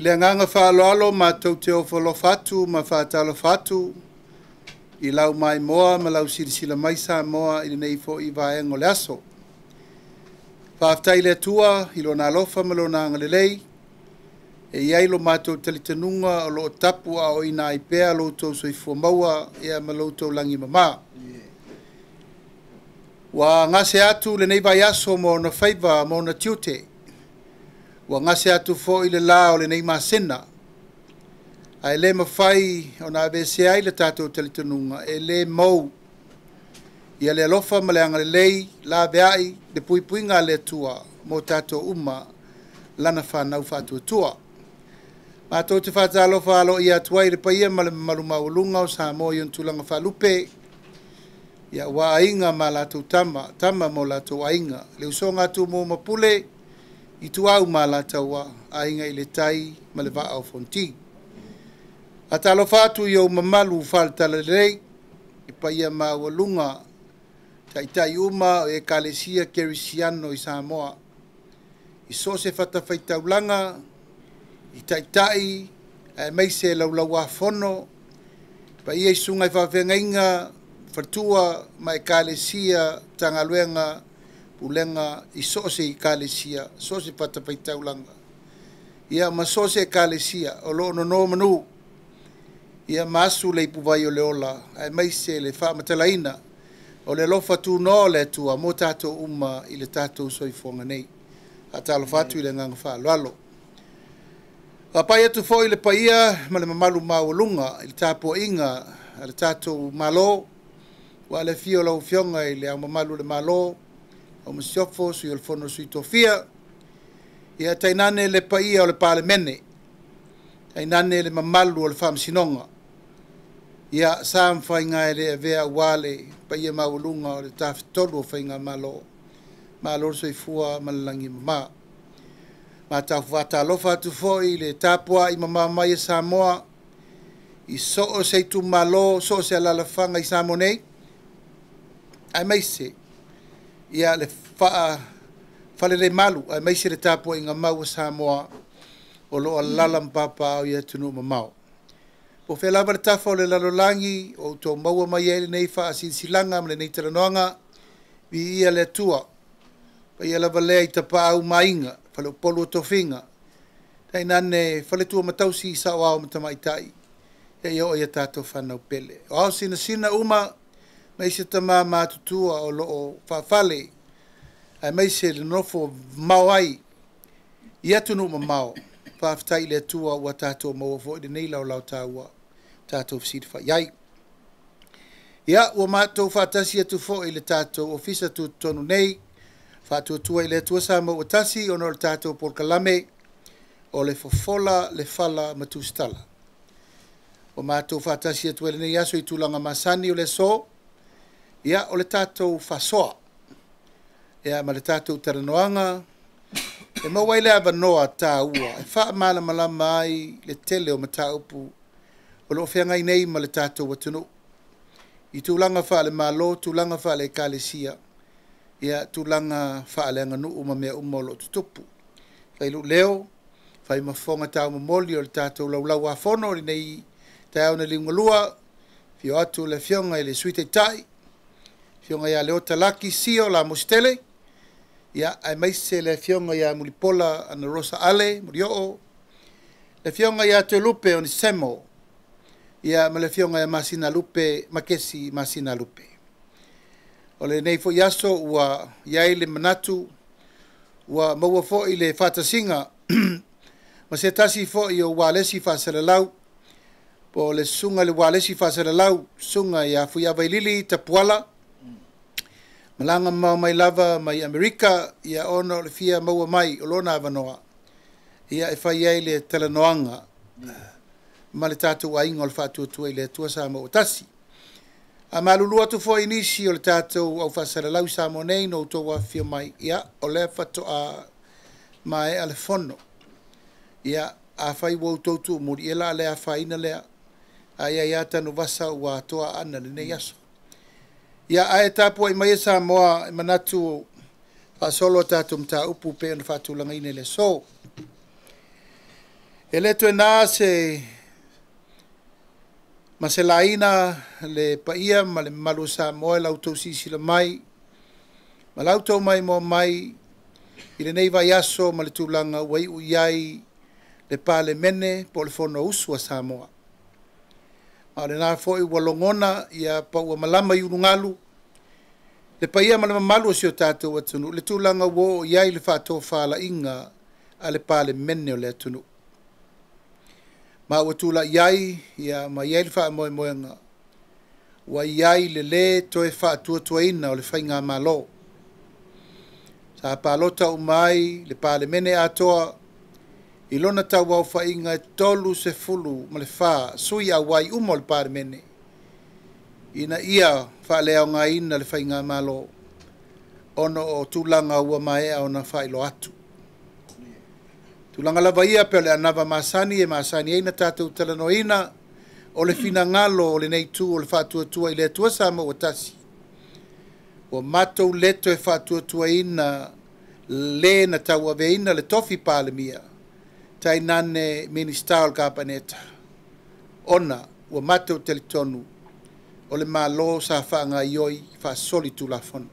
I le agaga faaaloalo matou te ofo alofa atu ma faatalofa atu i lau maimoa ma lau silasila mai Samoa i lenei foi vaega o le aso. Faafetai i le Atua i Lona alofa ma Lona agalelei e i ai lo matou talitonuga o lo o tapu aoina ai pea lo outou soifua maua ia ma lo outou lagi e mama. Ua gase atu lenei vaiaso ma ona faiva ma ona tiute. Ua gase atu foi le la o lenei masina. Ae le mafai ona aveesea ai le tatou talitonuga e le mou ia le alofa ma le agalelei laveai le puipuiga a le Atua mo tatou uma lana fanau faatuatua. Matou te faatalofa aloaia atu ai i le paia ma le mamalu maualuga o Samoa i ona tulaga faalupe, ia ua aiga ma latou tama, tama ma o latou aiga, le usoga a Tumua ma Pule, Ituau ma Alataua, Aiga i le Tai ma le Vaa o Fonoti. Faatalofa atu i ou mamalu faale-Talalelei, i paia maualuga, taitai uma o Ekalesia Kerisiano i Samoa, i so o se fatafaitaulaga, i taitai aemaise laulauafono, paia i susuga i faafeagaiga, faletua ma Ekalesia, Matagaluega, Pulega i so o se Ekalesia, so o se fatafaitaulaga, ia ma so o se Ekalesia o lo o nonomanu ia ma asu le ipuvai o le ola, aemaise le faamatalaina o le alofa tunoa o le Atua mo tatou uma i le tatou soifuaga nei. Faatalofa atu i le agaga faaaloalo. Faapai atu foi le paia ma le mamalu maualuga i le tapuaiga a le tatou Malo, ua le afio o lau Afioga i le Ao Mamalu o le Malo, lau Masiofo, Sui o le Fono a Sui Tofia, ia tainane le paia o le Palemene, tainane le mamalu o le Faamasinoga. Ia sa ma faiga e le avea aua le paia maualuga o le Tafatolu o Faigamalo, malo le soifua ma le lagi e mama. Matou faatalofa atu foi i le tapuai mamao mai a Samoa i so o se itumalo, so o se alaalafaga i Samoa nei, aemaise ia le faalelemalu, aemaise le tapuaiga mau a Samoa o lo o alaala ma papaaao i atunuu mamao. Po o fea lava le tafa o le lalolagi o outou maua mai ai lenei faasilasilaga ma lenei talanoaga, viia le Atua. Paia lava lea i Tapaau ma Aiga, Faleupolu o Tofiga, tainane faletua ma tausi, saoao ma tamaitai, seia oo ia tatou fanau pele. O ao sinasina uma, aemaise tama matutua o lo o faafale, aemaise le nofo mamao ai i atunuu mamao. Faafetai i le Atua ua tatou maua foi lenei laolao taua tatou fesilafai ai. Ia, ua matou faatasi atu foi i le tatou Ofisa Tutotonu nei, Faatuatua i le Atua Samoa ua tasi, ona o le tatou polokalame o le Fofola, le Fala ma Tusitala. Ua matou faatasi atu ai lenei aso i tulaga masani o le aso, ia o le tatou faasoa, ia ma le tatou talanoaga, e maua ai le avanoa taua e faamalamalama ai le tele o mataupu o lo o feagai nei ma le tatou atunuu i tulaga faale-Malo, tulaga faale-Ekalesia, ia tulaga faaleaganuu ma mea uma o lo o tutupu. Fai lou leo, fai ma fofoga taumomoli o le tatou laulau-a-fono i lenei taeao na liugalua, afio atu le Afioga i le Sui Taitai, Afioga ia Leota Laki Sio Lamositele, ia aemaise le Afioga ia Mulipola Anarosa Ale Molioo, le Afioga ia Toelupe Onesemo, ia ma le Afioga ia Masinalupe Makesi Masinalupe. O lenei foi aso ua i ai le manatu, ua maua foi le faatasiga ma se tasi foi o ualesi faasalalau, po o le susuga i le ualesi faasalalau, susuga ia Fuiavailili Tapuala, malaga mamao mai lava mai Amerika, ia ona o le fia maua mai o lona avanoa, ia e fai ai le talanoaga ma le tatou aiga o le Faatuatua i le Atua Samoa ua tasi. A malulu atu foi i nisi o le tatou aufaasalalau i Samoa nei na outou afifio mai, ia o lea faatoa maea le fono. Ia, afai ua outou tuumuli, ia la le afaina lea. Ae i ai lava tanuvasa ua atoa aana i lenei aso. Ia, ae tapuai maia Samoa e manatu faasolo a tatou mataupu pei ona faatulagaina i le aso. E le toe na se ma se laina le paia ma le mamalu o Samoa i la outou silasila mai ma la outou maimoa mai i lenei vaiaso ma le tulaga ua iu i ai le Palemene po o le Fonousu a Samoa. A o lena foi ua logona ia pa ua malama i ulugalu le paia ma le mamalu o si o tatou atunuu i le tulaga ua oo i ai le faatofalaiga a le Palemene o le atunuu. Ma ua tulai ai ia ma i ai le faamoemoega ua i ai le lē toe faatuatuaina o le faigamalo. Sa palota uma ai le Palemene atoa i lona tauaofaiga e 34 sui auai uma o le Palemene ina ia faaleaogaina le faigamalo ona o tulaga ua maea ona faailoa atu. Tulaga lava ia pei o le anava masani e masani ai ona tatou talanoaina o le finagalo o lenei itu o le Faatuatua i le Atua Samoa ua Tasi, ua matou le toe faatuatuaina le na tauaveina le tofi Palemia, tainane Minisita o le Kapeneta, ona ua matou talitonu o le Malo sa faagaioi faasolitulafono.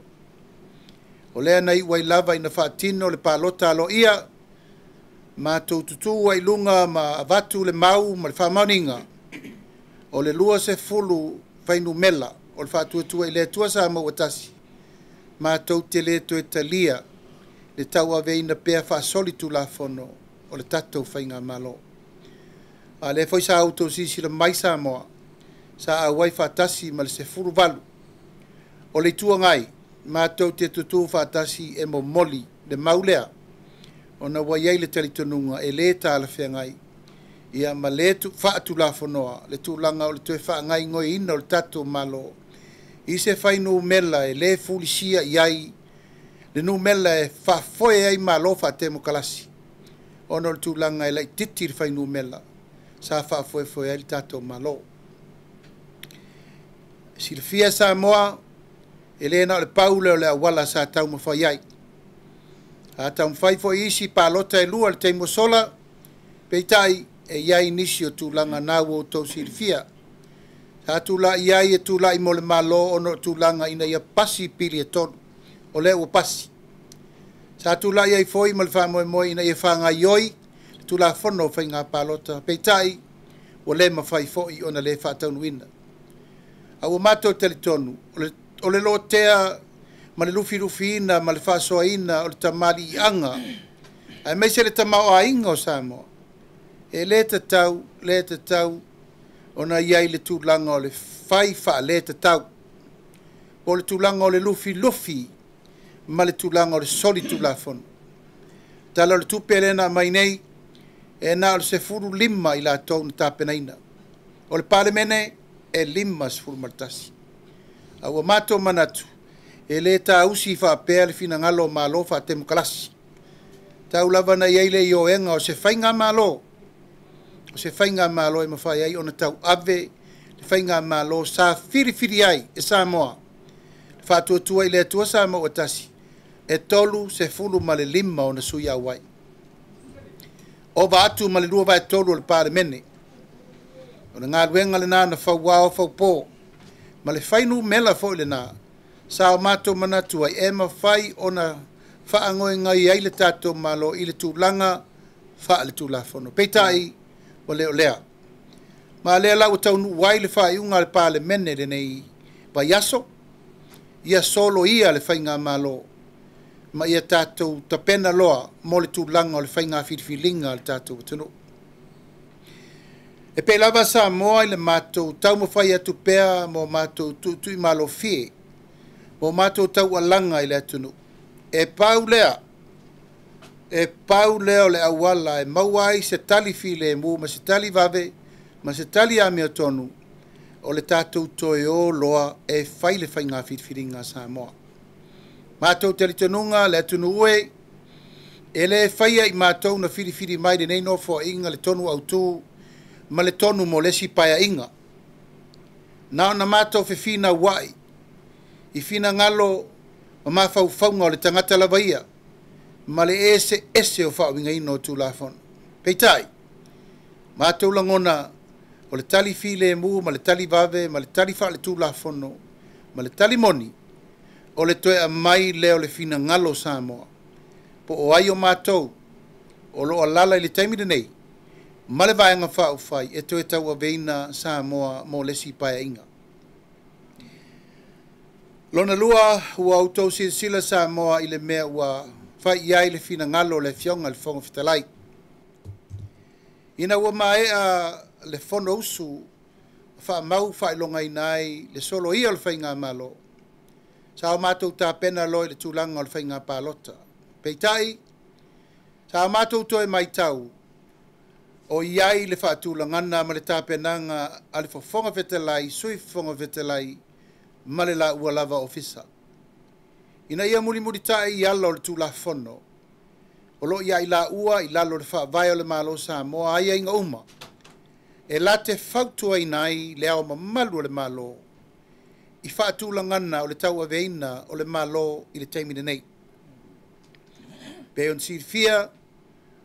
O lea na iu ai lava ina faatino le palota aloaia, matou tutu ai i luga ma avatu le mau ma le faamaoniga o le 20 fuainumera o le Faatuatua i le Atua Samoa ua Tasi, matou te le toe talia le tauaveina pea faasolitulafono o le tatou faigamalo. A o lea foi sa outou silasila mai Samoa, sa auai faatasi ma le 18 o le Itu Agai, matou te tutu faatasi e momoli le mau lea, ona ua i ai le talitonuga e le talafeagai ia ma le faatulafonoa le tulaga o le toe faagaoioiina o le tatou Malo i se fuainumera e le fulisia i ai le numera e faafoe ai Malo faatemokarasi, ona o le tulaga e laitiiti le fuainumera sa faafoefoe ai le tatou Malo. E silafia Samoa, e le na o le pau lea o le auala sa taumafai ai. A taumafai foi isi palota e lua i le taimi ua sola, peitai e i ai nisi o tulaga na ua outou silafia. Sa tulai ai e tulai mo le Malo ona o tulaga ina ia pasi pili e tolu, o lea ua pasi. Sa tulai ai foi ma le faamoemoe ina ia faagaioi le Tulafono o Faiga Palota, peitai ua le mafai foi ona le faataunuuina. A ua matou talitonu o le lotea ma le lufilufiina ma le faasoaina o le tamaliiaga aemaise le tamaoaiga o Samoa, e le tatau, le tatau ona i ai le tulaga o le fai faaletatau, po o le tulaga o le lufilufi ma le tulaga o le solitulafono. Tala o le tupe lea na aumai nei, e na o le 15 i latou na tapenaina. O le Palemene e 51. A ua matou manatu, e le tausi faapea le finagalo o Malo faatemokarasi. Tau lava na i ai le ioega o se faigamalo, o se faigamalo e mafai ai ona tauave le faigamalo sa filifili ai e Samoa, le Faatuatua i le Atua Samoa ua Tasi, e 35 ona sui auai. Ova atu ma le 2/3 o le Palemene. O le galuega lena na fauao faupo, ma le fuainumera foi lena sa o matou manatu ai e mafai ona faagoegai ai le tatou Malo i le tulaga faaletulafono. Peitai, ua le o lea. Ma lea la ua taunuu ai le faaiuga a le Palemene lenei vaiaso, ia soloia le faigamalo ma ia tatou tapena loa mo le tulaga o le faiga filifiliga a le tatou atunuu. E pei lava Samoa i le matou taumafai atu pea mo matou tuutuimalofie, mo matou taualaga i le atunuu. E pau lea, e pau lea o le auala e maua ai se tali filemu ma se tali vave ma se tali amiotonu o le tatou toe o loa e fai le faiga filifiliga a Samoa. Matou talitonuga le atunuu e, e le faia i matou na filifili mai lenei nofoaiga le tonu autu ma le tonu mo le isi paeaiga. Na ona matou fefinauai i finagalo ma mafaufauga o le tagata lava ia, ma le eseese o faauigaina o Tulafono. Peitai, Matou lagona o le tali filemu ma le tali vave ma le tali faaletulafono ma le tali moni o le toe aumai lea o le finagalo o Samoa po o ai o matou o lo o alaala i le taimi lenei ma le Vaega Faaupufai e toe tauaveina Samoa mo le isi Paeaiga. Lona lua, ua outou silasila Samoa i le mea ua fai i ai le finagalo o le Afioga i le Fofoga Fetalai. Ina ua maea le Fonousu faamau faailogaina ai le soloia o le Faigamalo, sa o matou tapena loa i le tulaga o le faiga palota. Peitai, sa o matou toe matau o i ai le faatulagaga ma le tapenaga a le Fofoga Fetalai, Sui Fofoga Fetalai ma le laua lava Ofisa, ina ia mulimulitai i ala o le Tulafono o lo o ia i laua i lalo o le Faavae o le Malo o Samoa aiaiga uma e late fautuaina ai le Ao Mamalu o le Malo i faatulagaga o le tauaveina o le Malo i le taimi lenei. Pei ona silafia,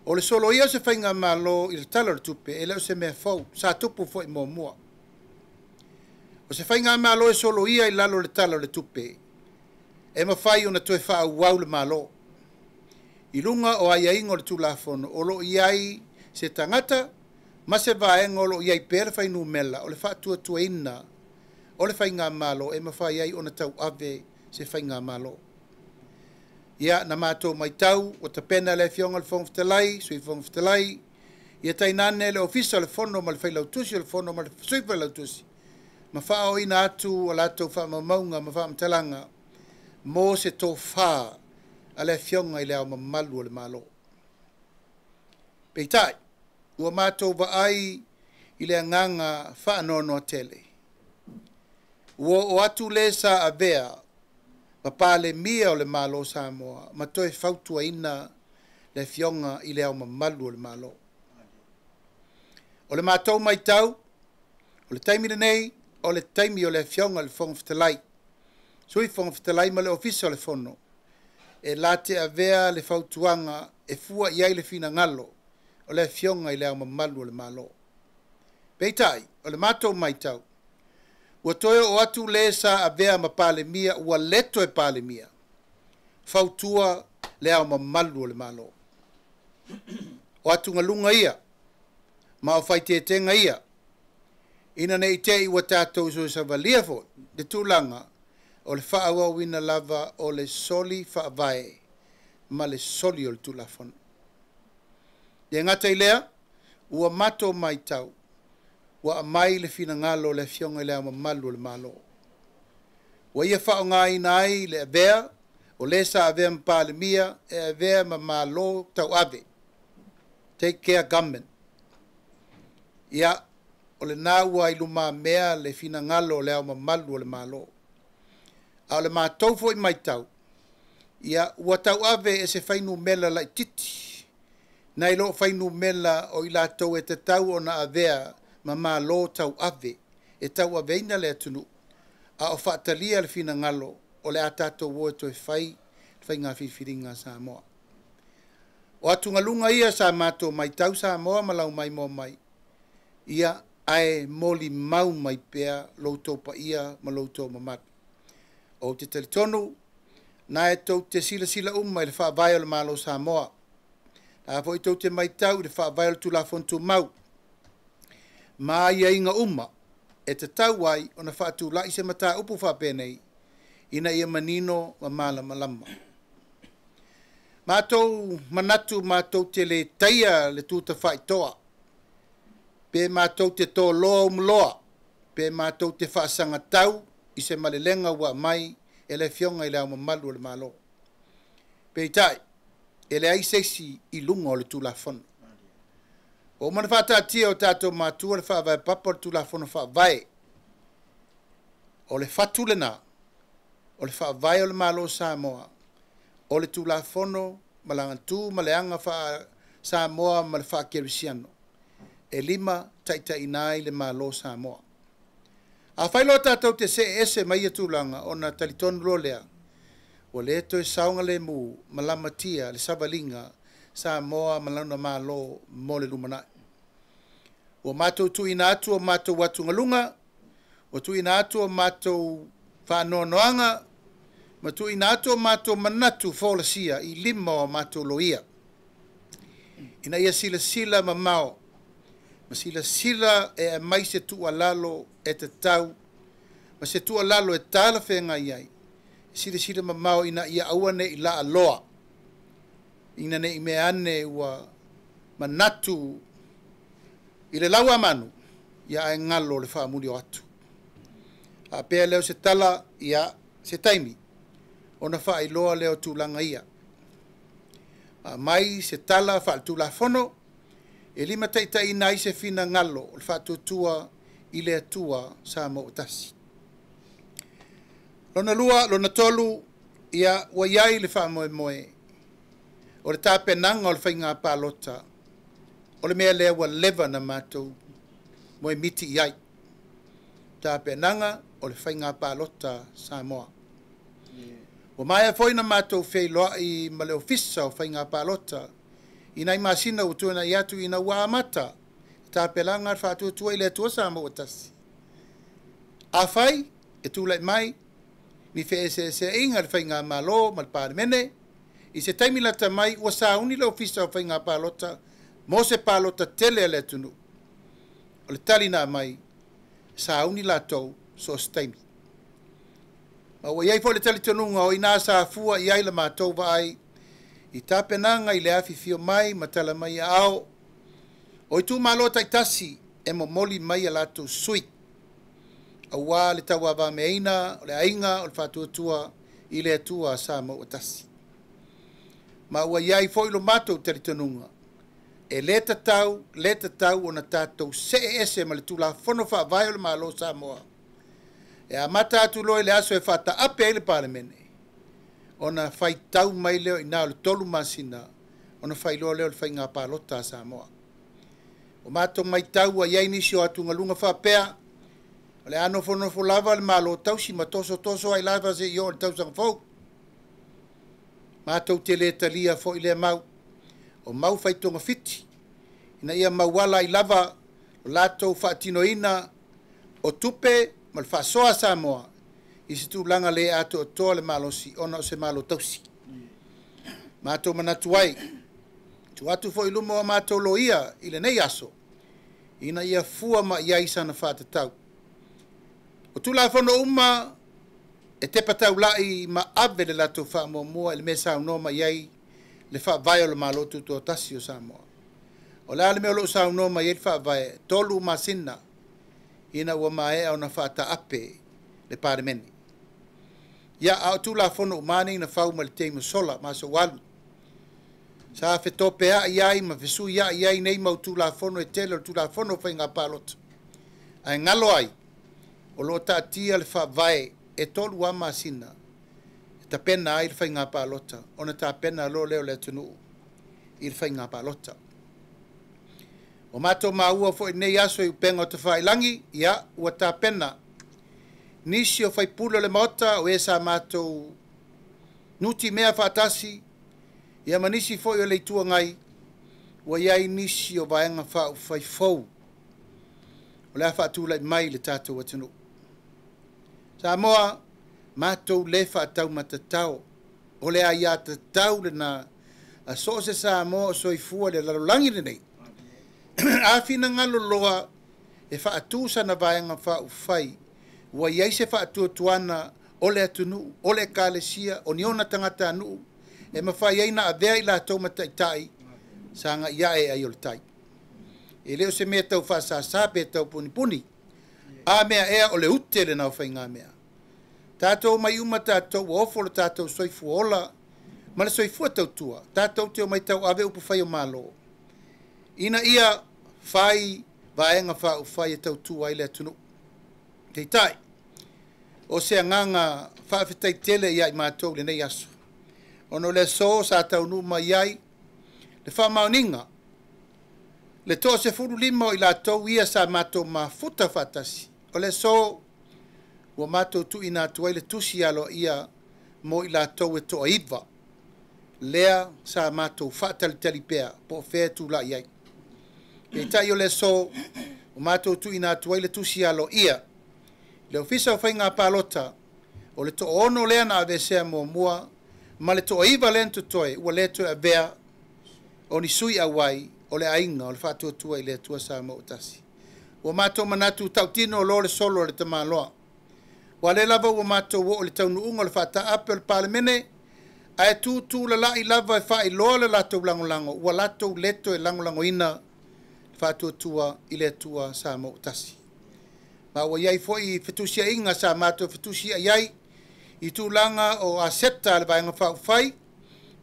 o le soloia o se faigamalo i le Tala o le Tupe e le o se mea fou, sa tupu foi muamua. O se faigamalo e soloia i lalo o le Tala o le Tupe, e mafai ona toe faaauau le Malo i luga o aiaiga o le Tulafono o lo o i ai se tagata ma se vaega o lo o i ai pea le fuainumera o le faatuatuaina o le faigamalo e mafai ai ona tauave se faigamalo. Ia, na matou matau ua tapena le Afioga i le Fofoga Fetalai, Sui Fofoga Fetalai, ia tainane le Ofisa o le Fono ma le Failautusi o le Fono ma le Sui Failautusi ma faaooina atu a latou faamaumauga ma faamatalaga mo se tofa a le Afioga i le Ao Mamalu o le Malo. Peitai, ua matou vaai i le agaga faanoanoa tele. Ua oo atu le sa avea ma Palemia o le Malo o Samoa ma toe fautuaina le Afioga i le Ao Mamalu o le Malo. O le matou matau, o le taimi lenei, o le taimi o le Afioga i le Fofoga Fetalai, Sui Fofoga Fetalai ma le Ofisa o le Fono, e late avea le fautuaga e fua i ai le finagalo o le Afioga i le Ao Mamalu o le Malo. Peitai, o le matou matau, ua toe oo atu le sa avea ma Palemia ua le toe Palemia, fautua le Ao Mamalu o le Malo. O atugaluga ia ma o faiteitega ia, ina ne i te i ua tatou soisavalia foi le tulaga o le faaauauina lava o le soli faavae ma le soli o le Tulafono. Le gata i lea, ua matou matau, ua aumai le finagalo o le Afioga i le Ao Mamalu o le Malo. Ua ia faaaogaina ai le avea o le sa avea ma Palemia e avea ma Malo tauave, take care government. Ia, o lena ua i lumamea le finagalo o le Ao Mamalu o le Malo. A o le matou foi matau, ia, ua tauave e se fuainumera laitiiti, nai lo fuainumera o i latou e tatau ona avea ma Malo tauave e tauaveina le atunuu, a o faatalia le finagalo o le a tatou o e toe fai le faiga filifiliga a Samoa. O atugaluga ia sa matou matau Samoa ma lau maimoa mai, ia, ae molimau mai pea lo outou paia ma lo outou mamalu. Ou te talitonu, na e tou te silasila uma i le faavae o le Malo o Samoa. A foi tou te matau i le faavae o le Tulafono Tumau ma aiaiga uma e tatau ai ona faatulai se mataupu faapenei ina ia manino ma malamalama. Matou manatu matou te le taia le tutafaitoa, pe matou te toloa umuloa, pe matou te faasagatau i se malelega ua aumai e le Afioga i le Ao Mamalu o le Malo. Peitai, e leai se isi i luga o le Tulafono. Ua uma ona faataatia o tatou matua le faavae papa o le Tulafono Faavae. O le fatu lena, o le faavae o le Malo o Samoa, o le Tulafono ma lana tu ma le aga faa-Samoa ma le faa-Kerisiano, e lima taitaiina ai le Malo o Samoa. Afai loa tatou te see ese mai ia tulaga, ona talitonu loa lea, ua le toe saogalemu ma lamatia le savaliga Samoa ma lona Malo mo le lumanai. Ua matou tuuina atu o matou atugaluga, ua tuuina atu o matou faanoanoaga, ma tuuina atu o matou manatu folasia i lima o matou loia, ina ia silasila mamao, ma silasila e aumai se tuualalo e tatau, ma se tuualalo e talafeagai ai, silasila mamao ina ia aua ne i laaloa, ina ne i mea ane ua manatu i le lauamanu, ia ae galo le faamuli o atu. A pea lea o se tala, ia se taimi, ona faailoa lea o tulaga ia. Aumai se tala faaletulafono, e limataitaiina ai se finagalo o le Faatuatua i le Atua Samoa ua tasi. Lona lua, lona tolu, ia ua i ai le faamoemoe o le tapenaga o le faiga palota, o le mea lea ua leva na matou moemiti i ai. Tapenaga o le faiga palota Samoa. Ua maea foi na matou feiloai ma le Ofisa o Faiga Palota i nai masina ua tuanai atu ina ua amata tapenaga a le Faatuatua i le Atua Samoa ua tasi. Afai e tulai mai ni feeseeseaiga i le Faigamalo ma le Palemene, i se taimi lata mai ua sauni le Ofisa o Faiga Palota mo se palota tele a le atunuu. O le tali na aumai, sauni latou so o se taimi. Ma ua i ai foi le talitonuga o ina sa fua i ai la matou vaai i tapenaga i le afifio mai ma tala mai aao o itumalo taitasi e momoli mai a latou sui aua le tauavameaina o le aiga o le Faatuatua i le Atua Samoa ua tasi. Ma ua i ai foi lo matou talitonuga, e le tatau, le tatau ona tatou see ese ma le Tulafono Faavae o le Malo o Samoa, e amata atu loa i le aso e faataape ai le Palemene, ona faitau mai lea i ina o le 3 masina, ona faailoa lea o le faiga palota a Samoa. O matou matau ua i ai nisi o atugaluga faapea, o le a nofonofo lava le Malo tausi ma tosotoso ai lava seia oo i le tausaga fou. Matou te le talia foi lea mau, o mau fai togafiti, ina ia mauala ai lava o latou faatinoina o tupe ma le faasoa a Samoa i se tulaga le atoatoa le malosi ona o se Malo tausi. Matou manatu ai, tuu atu foi i luma o matou loia i lenei aso, ina ia fua mai ai sana faatatau. O Tulafono uma e tepa taulai ma ave le latou faamuamua i le mea saunoa mai ai le faavae o le Malo Tutoatasi o Samoa. O le a le mea o lo o saunoa mai ai le faavae, 3 masina ina ua maea ona faataape le Palemene. Ia, a o Tulafono uma nei na fau mai le taimi ua sola, ma aso ua alu. Sa fetopeai ai ma fesuiai ai nei mau Tulafono e tele o le Tulafono o Faiga Palota. Ae galo ai, o lo o taatia le faavae e 3 lava masina e tapena ai le faiga palota, ona tapena loa lea o le atunuu i le faiga palota. O matou maua foi nei aso i upega o tafailagi, ia, ua tapena nisi o faipule o le Maota o e sa matou nutimea faatasi, ia ma nisi foi o le Itu Agai, ua i ai nisi o vaega faaupufai fou o le a faatulai mai i le tatou atunuu. Samoa, matou le faataumatatao, o le aiatatau lena a so o se Samoa o soifua i le lalolagi lenei. A finagalo loa e faatu sana vaega faaupufai, ua i ai se faatuatuana o le atunuu, o le ekalesia, o ni ona tagatanuu, e mafai ai na avea i latou ma taitai, sagai ae ai o le tai. E le o se mea tau faasasa pe tau punipuni, a mea ea o le ute lena o faigamea. Tatou mai uma tatou ua ofo le tatou soifua ola ma le soifua tautua, tatou te omai tauave upufai o Malo, ina ia fai vaega faaupufai e tautua ai le atunuu. Peitai, o se agaga faafetai tele ia i matou i lenei aso, ona o le aso sa taunuu mai ai le faamaoniga, le 15 o i latou ia sa matou mafuta faatasi, o le aso ua matou tuuina atu ai le tusi aloaia mo i latou e 9, lea sa matou faatalitali pea po o fea e tulai ai. Peitai o le aso ua matou tuuina atu ai le tusi aloaia i le Ofisa o Faiga Palota, o le 6 lea na aveesea muamua ma le 9 lea na totoe ua le toe avea o ni sui auai o le aiga o le Faatuatua i le Atua Samoa ua Tasi. Ua matou manatu tautino loa le solo a le tamaloa. Ua lea lava ua matou oo i le taunuuga o le faataape o le Palemene, ae tutulalai lava e faailoa le latou lagolago, ua latou le toe lagolagoina le Faatuatua i le Atua Samoa ua Tasi. Ma ua i ai foi fetusiaiga sa matou fetusiai ai i tulaga o aseta a le Vaega Faaupufai,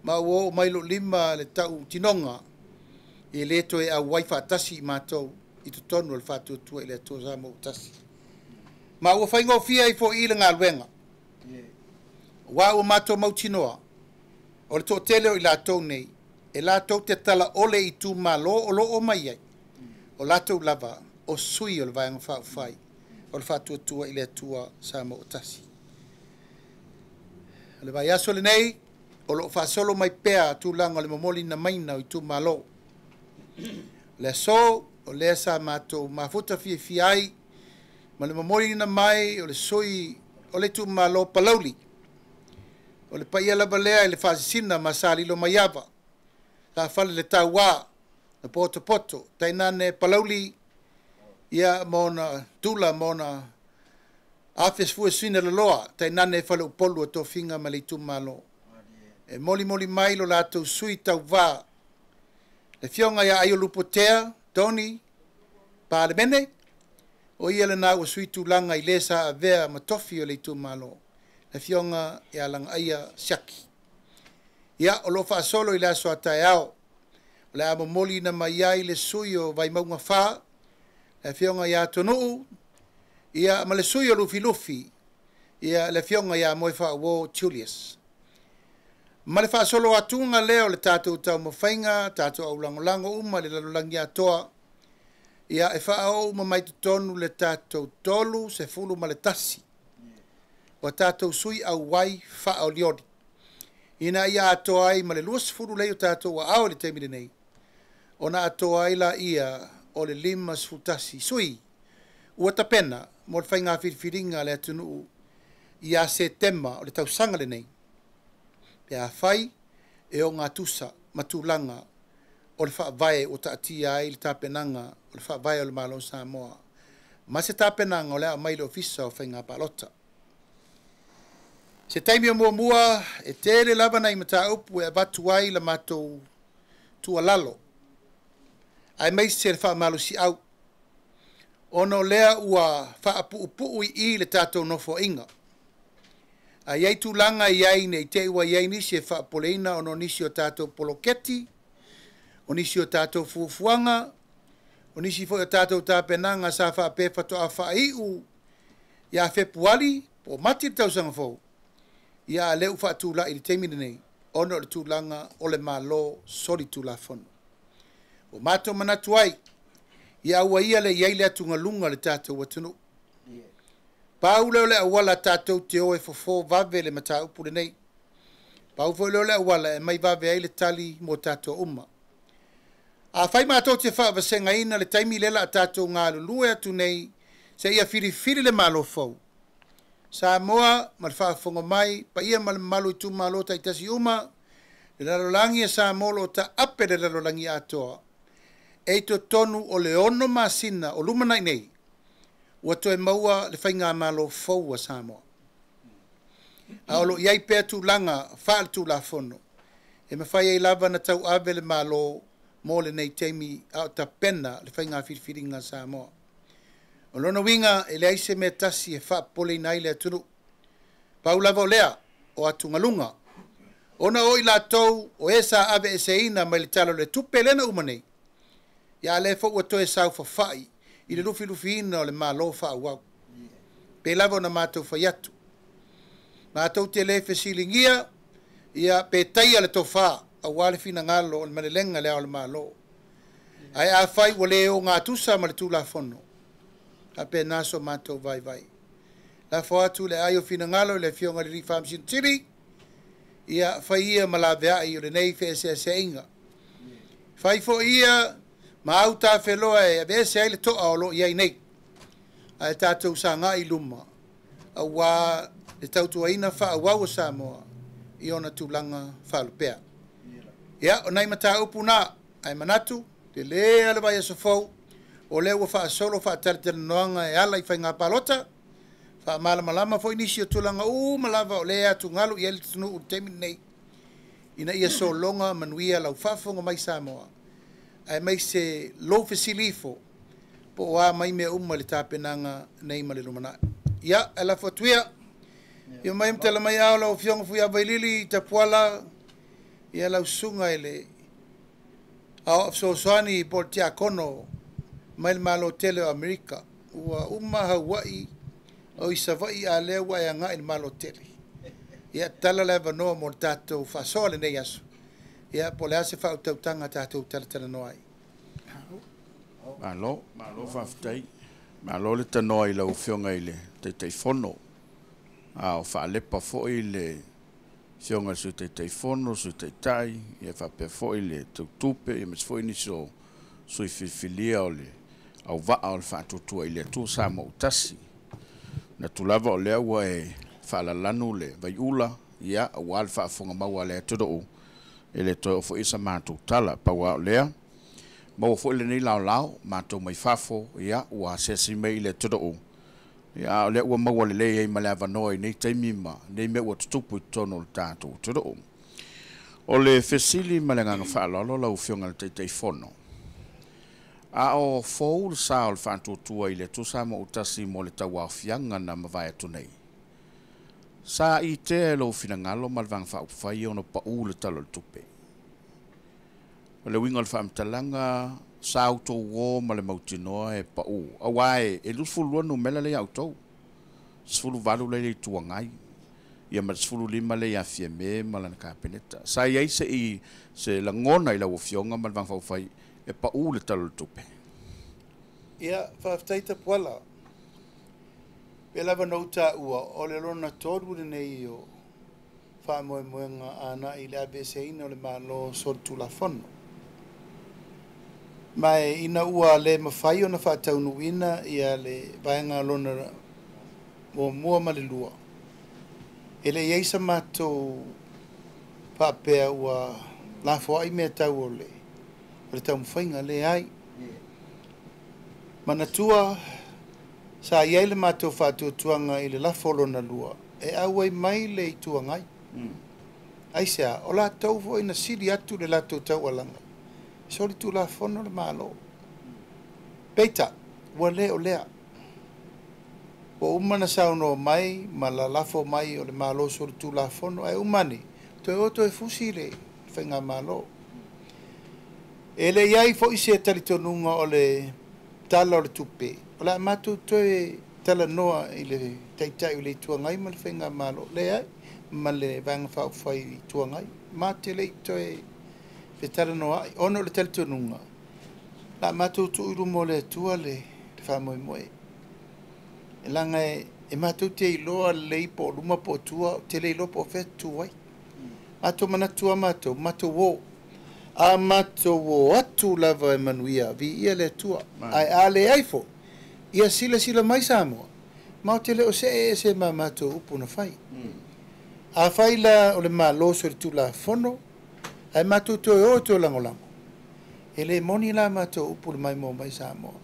ma ua oo mai lou lima le tautinoga e le toe auai faatasi i matou i totonu o le Faatuatua i le Atua Samoa ua Tasi. Ma ua faigofie ai foi i le galuega, aua ua matou mautinoa o le toatele o i latou nei e latou te talaole i itumalo o lo o mai ai, o latou lava o sui o le Vaega Faaupufai o le Faatuatua i le Atua Samoa ua Tasi. O le vaiaso lenei o lo o faasolo mai pea tulaga o le momoliina maina o itumalo. O le aso o lea sa matou mafuta fiafia ai ma le momoliina mai o le sui o le itumalo Palauli. O le paia lava lea i le faasisina ma sa lilo mai ava, sa fale le tauā na potopoto tainane Palauli ia ma ona tula ma ona afe fuesina loloa tainane faleupolu o tofiga ma le itumalo. E molimoli mai lo latou sui tauvā, le afioga ia Aiolupotea Tony Palemene, o ia lena ua sui tulaga i le sa avea ma tofi o le itumalo, le afioga ia Lagaia Siaki. Ia, o lo o faasolo i le aso a taeao, o le a momoliina mai ai le sui o Vaimauga 4, le afioga ia Tonuu, ia ma le sui o Lufilufi, ia le afioga ia Moefaauo Julius. Ma le faasolo atuga lea o le tatou taumafaiga, tatou aulagolago uma i le lalolagi atoa, ia e faaoo uma mai totonu le tatou 31 o tatou sui auai faaolioli, ina ia atoa ai ma le 20 lea o tatou aao i le taimi lenei, ona atoa ai laia o le 51 sui ua tapena mo le faiga filifiliga a le atunuu ia Setema o le tausaga lenei, pe afai e ogatusa ma tulaga o le faavae ua taatia ai le tapenaga o le faavae o le Malo o Samoa ma se tapenaga o le a aumai i le Ofisa o Faiga Palota. Se taimi o muamua e tele lava nai mataupu e avatu ai la matou tuualalo, aemaise le faamalosiau, ona o lea ua faapuupuu i i le tatou nofoaiga. A i ai tulaga i ai nei te i ua i ai nisi e faapopoleina ona o nisi o tatou poloketi, o nisi o tatou fuafuaga, o nisi foi o tatou tapenaga sa faapea faatoa faaiu ia Fepuari po o Mati le tausaga fou, ia a lea ua faatulai i le taimi lenei ona o le tulaga o le Malo solitulafono. Ua matou manatu ai, ia aua ia le i ai le atugaluga o le tatou atunuu. Pau lea o le auala tatou te o e fofo vave le mataupu lenei. Pau foi lea o le auala e mai vave ai le tali mo tatou uma. Afai matou te faavasegaina le taimi lea la a tatou galulue atu nei seia filifili le Malo fou, Samoa ma le faafofoga mai, paia ma le mamalu i itumalo taitasi uma, le lalolagi a Samoa o lo o taape le lalolagi atoa, e i totonu o le 6 masina o lumanai nei, ua toe maua le faigamalo fou a Samoa. A o lo o i ai pea tulaga faaletulafono, e mafai ai lava ona tauave le Malo mo lenei taimi a o tapena le faiga filifiliga a Samoa. O lona uiga e leai se mea tasi e faapopoleina ai le atunuu. Pau lava o lea, o atugaluga. Ona o i latou o e sa aveeseina mai le Tala o le Tupe lea na uma nei, ia a lea foi ua toe saofafai i le lufilufiina o le Malo faaauau. Pe lava ona matou fai atu. Matou te le fesiligia, ia pe taia le tofa aua le finagalo o le malelega le ao o le Malo. Ae afai ua le ogatusa ma le Tulafono, faapena so matou vaivai. Lafo atu le ai o finagalo i le afioga i le alii Faamasino Sili, ia fai ia ma laveai o lenei feeseeseaiga. Fai foi ia Ma autafeloa e aveese ai le to'a o loo i ai nei, ae tatou sagai i luma auā le tautuaina faaauau o Samoa i ona tulaga faalupea. Ia, o nai mataupu na, ae manatu tele le vaiaso fou o lea ua faasolo faatalatalanoaga e ala i faiga palota, faamalamalama foi nisi o tulaga uma lava o lea e atugalu i ai le atunuu i le taimi lenei, ina ia sologa manuia lau faafofoga mai Samoa, aemaise lou fesili ifo po o a mai mea uma i le tapenaga nei ma le lumanai. Ia, ae lafo atu ia, ia mai ma tala mai ao lau Afioga Fuiavailili Tapuala, ia lau susuga i le Aoao Fesoasoani po o le Tiakono mai le Malo tele o Amerika. Ua uma Hauai o i Savaii, a lea ua e agai i le Malo tele. Ia, tala le avanoa mo le tatou faasoa lenei aso. Ia, po o le a se faautautaga tatou talatalanoa ai. Malo, malo faafetai. Malo le tanoa i lau Afioga i le Taitaifono. A o faalepa foi le Afioga i le Sui Taitaifono, Sui Taitai, ia faapea foi le tautupe, ia aemaise foi nisi o sui filifilia o le auvaa o le Faatuatua i le Atua Samoa ua tasi. Manatu lava o lea ua e faalalanu le vaiula, ia, aua le faafofoga mau a le atunuu, e le toe oo foi sa matou tala. Pau lava o lea, maua foi lenei laolao, matou mai fafo, ia, ua asiasi mai i le atunuu, ia, a o lea ua maua lelei ai ma le avanoa i nei taimi ma nei mea ua tutupu i totonu o le tatou atunuu. O le fesili ma le agaga faaaloalo lau Afioga i le Taitaifono, a o fou le sa o le Faatuatua i le Atua Samoa ua tasi mo le tauaofiaga na mavae atu nei, sa itea e lou finagalo ma le Vaega Faaupufai ona pau le Tala o le Tupe. O le uiga o le faamatalaga, sa outou o ma le mautinoa e pau, auā e 22 numera lea ia outou, 18 lea i le Itu Agai, ia ma le 15 lea ia Fiame ma lana Kapeneta. Sa i ai se i se lagona i lau Afioga ma le Vaega Faaupufai e pau le Tala o le Tupe? Ia, faafetai Tapuala. Pei lava ona ou taua, o le lona tolu lenei o faamoemoega agai i le aveeseina o le Malo solitulafono. Ma e ina ua le mafai ona faataunuuina ia le vaega lona muamua ma le lua, e le i ai sa matou faapea ua lafoai mea tau o le taumafaiga, leai. Manatua, sa i ai le matou faatuatuaga i le lafo lona lua, e auai mai le Itu Agai. Aisea, o latou foi na sili atu le latou taualaga, solitulafono le Malo. Peitai, ua le o lea. Ua uma na saunoa mai ma lalafo mai o le Malo solitulafono, ae uma ane, toe o toe fusi le faigamalo. E le i ai foi se talitonuga o le Tala o le Tupe, o le a matou toe talanoa i le Taitai o le Itu Agai ma le faigamalo, leai, ma le Vaega Faaupufai Itu Agai. Ma te le i toe fetalanoa ai, ona o le talitonuga, la matou tuu i luma o le Atua le faamoemoe. E leaga e matou te iloa lelei po o luma po o tua, te le iloa po o fea tu ai. Matou manatu a matou, matou o. A matou o atu lava e manuia, viia le Atua. Ae a leai foi, ia silasila mai Samoa, ma o te le o see ese ma matou upu na fai. A fai la o le Malo solitulafono, ae matou toe o toe lagolago, e le moni la matou upu le maimoa mai Samoa.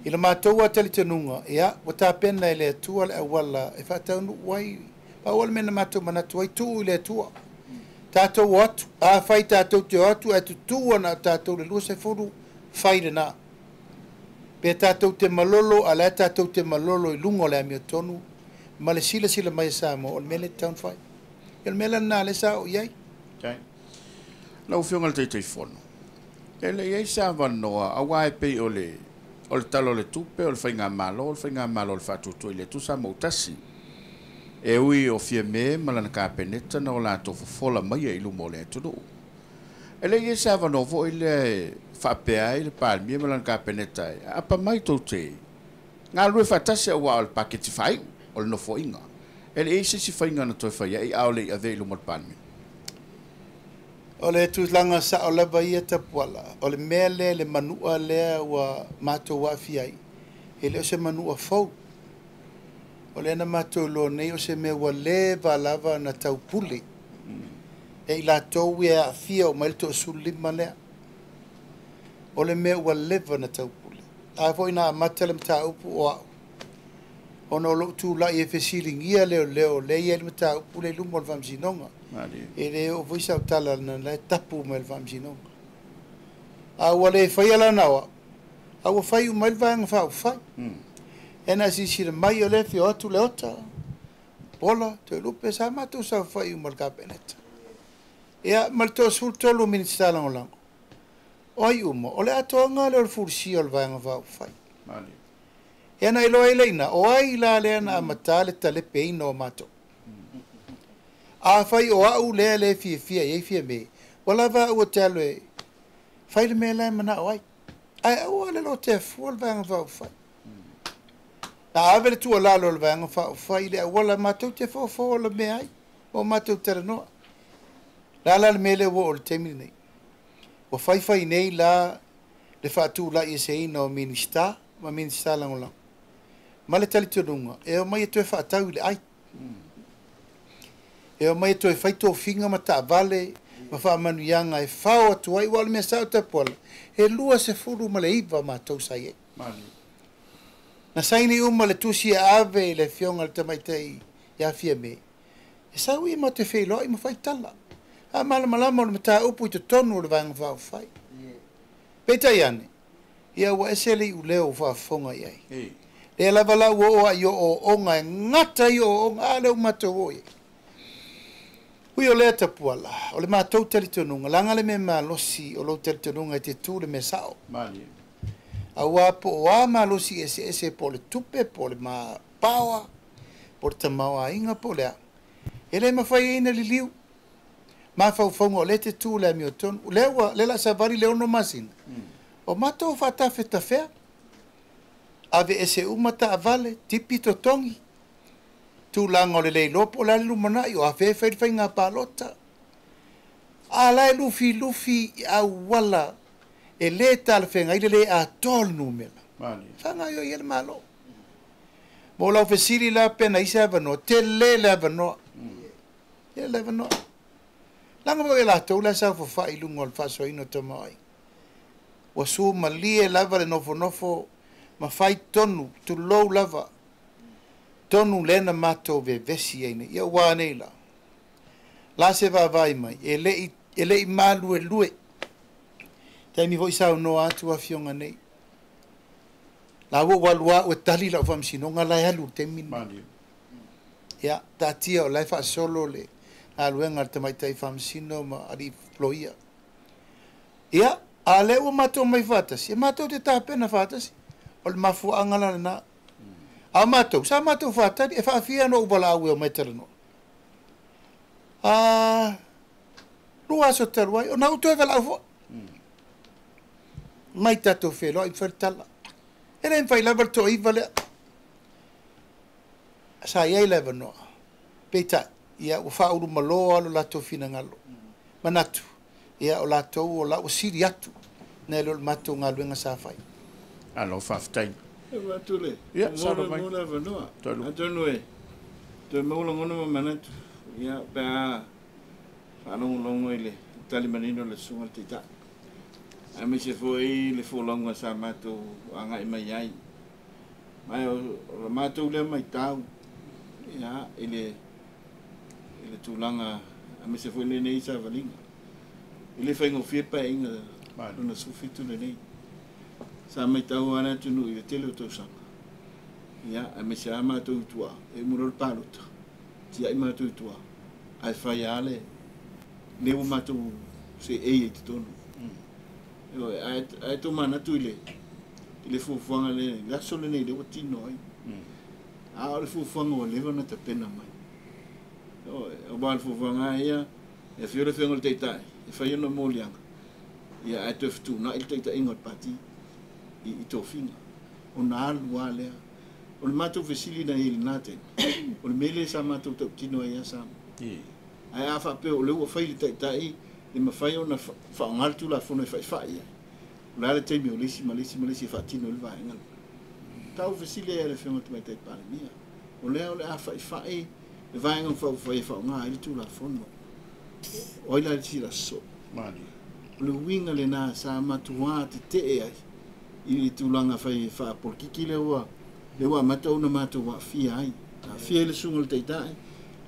I le matou a talitonuga, ia, ua tapena e le Atua le auala e faataunuu ai, pau o le mea na matou manatu ai, tuu i le Atua. Tatou o atu, a fai tatou te o atu, ae tutu ana tatou le 20, fai lena. Pe tatou te malolo, a lea tatou te malolo i luga o le amiotonu, ma le silasila mai e Samoa, o le mea lea e tatau ona fai. O le mea lena lea sa oo i ai. Okay. Lau Afioga i le Taitaifono, e le i ai se avanoa, auā e pei o le Tala o le Tupe, o le Faigamalo, o le Faigamalo o le Faatuatua i le Atua Samoa ua tasi. E ui o Fiame ma lana Kapeneta na o latou fofola mai i luma o le atunuu. E le i ai se avanoa foi lea e faapea ai le Palemia ma lana Kapeneta e aapa mai tou te galulue faatasi auā o le paketi faaiu o le nofoaiga. E le i ai se isi faiga na toe fai ai a o le i avea i luma o le Palemene. O le tulaga sa'o lava ia Tapuala, o le mea lea le manu'a lea ua matou aafia ai, e le o se manu'a fou. O lea na matou iloa nei o se mea ua leva lava na taupule e i latou e aafia uma ai le 15 lea. O le mea ua leva na taupule. A foi na amata le mataupu o a'u, ona o lo'u tula'i e fesiligia leoleo lea e i ai le mataupu lea i luma o le Faamasinoga. E le oo foi sau tala na la e tapu mai le Faamasinoga. A ua le faia la na o a'u, a ua fai uma ai le Vaega Faaupufai. E na silasila mai o lea e afio atu Leota, Pola, Toelupe, sa matou saofai uma i le Kapeneta. Ia ma le 33 o Minisita Lagolago. O ai uma? O le atoaga lea o le fulisia o le Vaega Faaupufai. Ia na iloa ai lea i ina, o ai la lea na amata le talepeina o matou. Afai o a'u lea le fiafia i ai Fiame, ua lava a'u ou te alu e fai le mea la e mana'o ai. Ae aua le lotea fua le Vaega Faaupufai. Na ave le tuualalo a le Vaega Faaupufai i le auala matou te foofoo lamea ai ma o matou talanoa. O le a la le mea lea ua oo i le taimi lenei? Ua faifai nei la le faatulaieseina o Minisita ma Minisita Lagolago ma le talitonuga e omai e toe faatau i le ai. E omai e toe fai tofiga ma taavale ma faamanuiaga e fao atu ai. Aua o le mea sao Tapuala, e 29 matou sa i ai. Na saini uma le tusi e ave i le afioga i le tamaitai ia Fiame, e sau ia matou te feiloai ma fai tala. A malamalama o le mataupu i totonu o le Vaega Faaupufai. Peitai ane, ia ua ese le iuleo ua faafofoga i ai. Lea lava la ua oo lava i ooooga e gata ai ooooga, a lea ua matou oo i ai. Ui o lea Tapuala, o le matou talitonuga, leaga le mea malosi o lou talitonuga e te tu i le mea sa'o. Aua po o a malosi eseese, po o le tupe, po o le power, po o le tamaoaiga, po o le a, e le mafai ai ona liliu mafaufauga o lea e te tu i le amiotonu. O lea ua, lea o le a savali le 6 masina, o matou faatafetafea, aveese uma taavale, tipi totogi, tulaga o le le iloa po o le a le lumanai, o afea e fai le faiga palota. A la e lufilufi i auala e le talafeagai le le atoa o le numera. Faagaoioi ai le Malo. Mo lau fesili la pe na i se avanoa, tele le avanoa. Tele le avanoa. Leaga foi e latou la e saofafai i luga o le faasoaina o tamaoaiga. Ua sumalie lava le nofonofo ma fai tonu, tulou lava, tonu lea na matou vevesi ai nei. Ia ua a nei la? La se vaavaai mai, e le i maluelue. Taimi foi saunoa atu afioga nei. La ua ou alu a'u e tali lau faamasinoga la e alu i le taimi lenei. Ia, taatia o la e faasolo le galuega a le tamaitai faamasino ma alii loia. Ia, a o lea ua matou omai faatasi, e matou te tapena faatasi. O le mafuaaga la lena. A o matou, sa matou faatali, e faafia ona ou valaau e omai e talanoa. A, 2 aso talu ai, ona ou toe valaau foi. Mai tatou feiloai ma fai le tala. E le mafai lava le toaiva lea. Sa i ai le avanoa. Peitai, ia ua faaulumalo lava lo latou finagalo. Manatu, ia o latou o la ua sili atu nai lo le matou galuega sa fai. Malo faafetai. E avatu le Ia, saunoa mai. mo le avanoa. Toelupe. Atonu e toe maua lagona ma manatu, ia, pe a faalogologo i le tali manino a le susuga i le Taitai, aemaise foi le folauga sa matou agai mai ai. Ma o la matou lea matau, ia, i le tulaga, aemaise foi lenei savaliga. E le faigofie paeaiga lona 17 lenei. Sa matau lava le atunuu i le tele o tausaga. Ia, aemaise lava matou i tua, e uma loa le palota, tiai matou i tua, ae fai lava le lea ua matou seei ai i totonu. Ae tomanatu i le fuafuaga le aso lenei lea ua tino ai. A o le fuafuaga ua leva ona tapena mai. Aua o le fuafuaga ia, e afio le afioga i le Taitai, e fai ona moliaga, ia ae toe fetuunai le taitaiga o le pati i tofiga. Ona alu lava lea. O le matou fesili na i ai i lena taimi, o le mea lea sa matou tautino ai ia Samoa. Ae a faapea o lea ua fai le taitai Le mafai ona faaaoga le Tulafono e fa'ifa'i ai. O le a le taimi o le isi ma le isi ma le isi e faatino ai le vaega lena. Tau fesili ai le Afioga i le Tamaitai Palemia, o lea o le a fa'ifa'i le Vaega Faaupufai e faaaoga ai le Tulafono. O ai la le isi soo? O le uiga lenā sa matuā tete'e ai i le tulaga fai faapolokiki lea ua amata ona matou aafia ai, aafia ai le susuga i le Taitai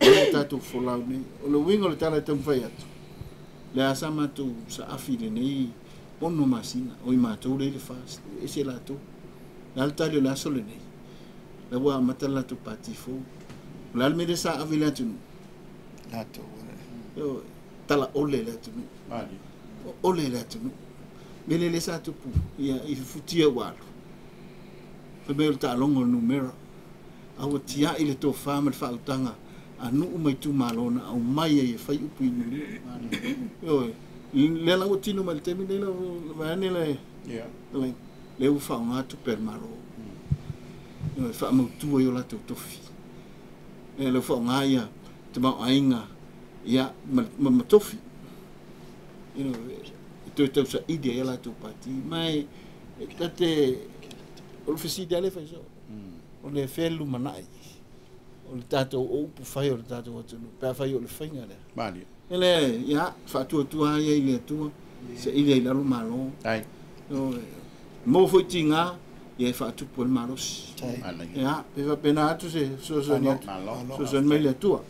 o le tatou folau nei. O le uiga o le tala e taumafai atu, lea sa matou saafi i lenei 6 masina o i matou lea i le FAST, ese latou. Le a le tali o le aso lenei? La ua amata le latou pati fou. O le a le mea lea sa ave i le atunuu? Latou. Tala ole le atunuu. Ole le atunuu. Mea lea sa tupu ia i futia ua alu. Fai mai o le taaloga o le numera. A ua tiai le tofa ma le faautaga a nuu ma itumalo na aumai ai e fai upu i nuu. Ioe. Lea la ua tino mai le taimi nei la vaeane le lea ua faaaoga tupe a le Malo. Ioe, faamautu ai o latou tofi. Lea ua faaaoga ia tamaoaiga ia ma tofi. E toe tausaili ai a latou pati. Ma e tate o le fesili lava lea e fai soo. O le fea le lumanai o le tatou o upu fai o le tatou atunuu pe afai o le faiga lea. Ele ia faatuatua ia i le Atua saili ai i lalo Malo. Mo foi tiga ia e faatupu ai le malosi. Ia, pe faapena atu se fesoasoani atu. Fesoasoani mai le Atua.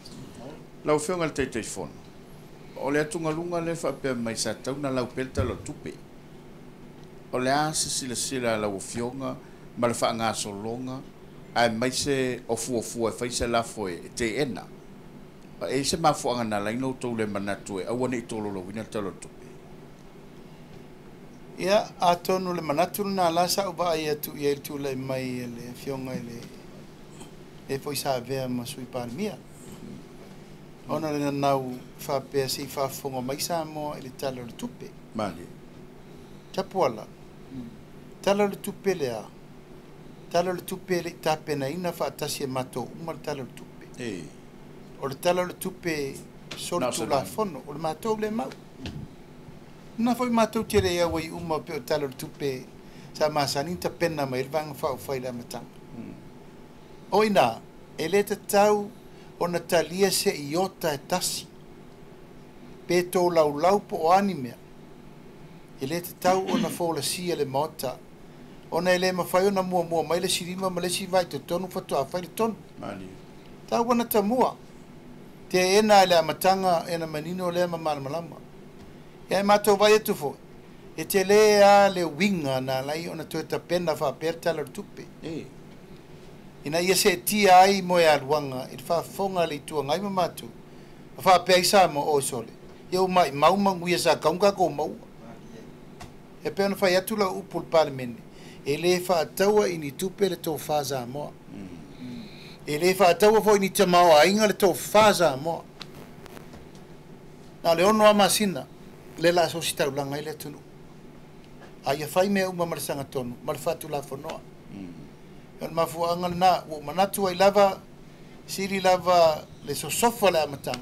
Lau Afioga i le Taitaifono, o le atugaluga lea faapea mai sa tatau ona lau pea le Tala o le Tupe. O le a se silasila a lau Afioga ma le faagasologa aemaise o fuafua e fai se lafo e teena? E i ai se mafuaaga na ala ai ona outou le manatu e aua ne i tolaulauina le Tala o le Tupe? Ia, atonu le manatu lena la sa ou vaai atu i ai i le tulai mai e le Afioga i le le foi sa avea ma Sui Palemia. Ona o le nanau faapea se i faafofoga mai Samoa i le Tala o le Tupe. Tapuala, Tala o le Tupe lea, Tala o le Tupe e le i tapenaina faatasi e matou uma le Tala o le Tupe. O le Tala o le Tupe solitulafono, o le matou le mau. Na foi matou te le auai uma pe o Tala o le Tupe sa masani ona tapena mai le Vaega Faaupufai i le amataga. O ina, e le tatau ona talia se iota e tasi, pe tolaulau po o a ni mea. E le tatau ona folasia le Maota, ona e le mafai ona muamua mai le isi lima ma le isi vai totonu faatoa fai le tonu. Tau ona tamua. Teena i le amataga e na manino lea ma malamalama. Ia e matou vai atu foi, e tele a le uiga na ala ai ona toe tapena faapea le Tala o le Tupe. Ina ia seetia ai mo e aluaga i le faafofoga a le Itu Agai ma matou. Ma faapea ai Samoa o sole. Ia ua maumau manuia sa tau tatou maua. E pei ona fai atu lau upu i le Palemene, e le faataua i ni tupe le tofa Samoa. E le faataua foi i ni tamaoaiga le tofa Samoa. Na o le 6 lava masina, le la asosi taulaga ai le atunuu. A ia fai mea uma ma le sagatonu ma le faatulafonoa. O le mafuaaga lena, ua ou manatu ai lava, sili lava le sosofa le amataga.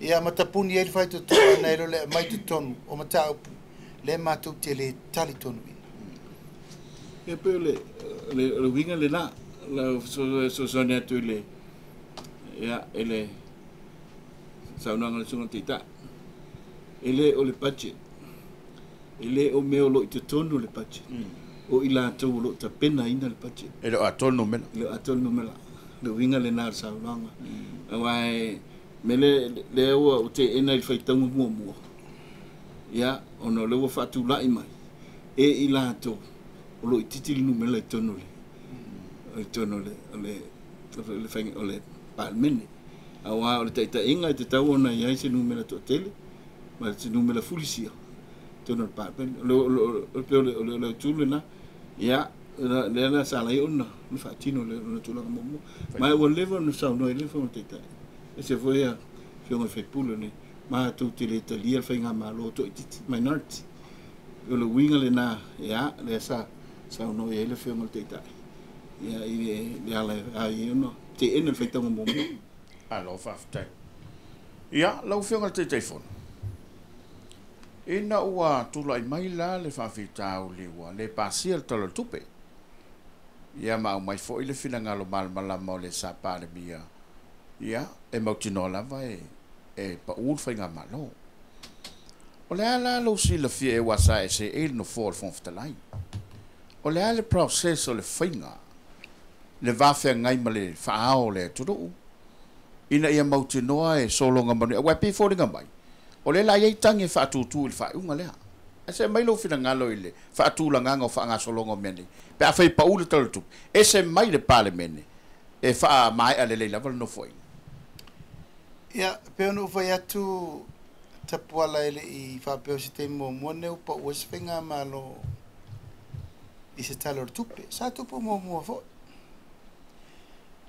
Ia matapuni ai le faitotoa na e le aumai totonu o mataupu le matou te le talitonuina. Ia pe o le uiga lena, lau fesoasoani atu i le ia i le saunoaga a le Susuga i le Taitai. E le o le budget, e le o mea o lo o i totonu o le budget, o i latou o lo o tapenaina le budget. E le o atoa le numera. E le o atoa le numera. Le uiga lena o le saunoaga. Aua e mea lea ua teena i le faitauga muamua, ia, ona o lea ua faatulai mai e i latou o lo o itiiti le numera i totonu o le faiga o le Palemene. Aua o le taitaiga e tatau ona i ai se numera toatele ma se numera fulisia i totonu o le Palemene. O le pei o le autu lena, ia, lea la sa ala ai ona faatino le tulaga muamua. Ma ua leva ona saunoa i le Fofoga Taitai. Ese foi ia Afioga i sui usufono nei, matou te le talia le faigamalo toaitiiti, minority. O le uiga lena, ia, lea sa saunoa i ai le Afioga i le Taitai. Ia, i le ala ai ona teena le faitauga muamua. Malo faafetai. Ia, lau Afioga i le Taitaifono. Ina ua tula'i mai la le faafitauli ua le pasia le Tala o le Tupe, ia ma aumai foi le finagalo malamalama o le sa Palemia, ia e mautinoa lava e e pa'u le faigamalo. O le a la lou silafia ea aua sa e seei i le nofoa o le Fofoga Fetalai? O le a le process o le faiga le va feagai ma le faaao o le atunuu ina ia mautinoa e sologa manuia? Aua e pei e foliga mai, o lea o le a i ai tagi e faatutu i le faaiuga lea. Ae se aumai lou finagalo i le faatulagaga o faagasologa o mea nei, pe afai e pau le Tala o le Tupe, ese mai le Palemene e faamaea lelei lava le Nofoaiga. Ia, e pei ona ou fai atu, Tapuala e le i faapea o se taimi muamua lenei ua pau ai se faigamalo i se Tala o le Tupe. Sa tupu muamua foi.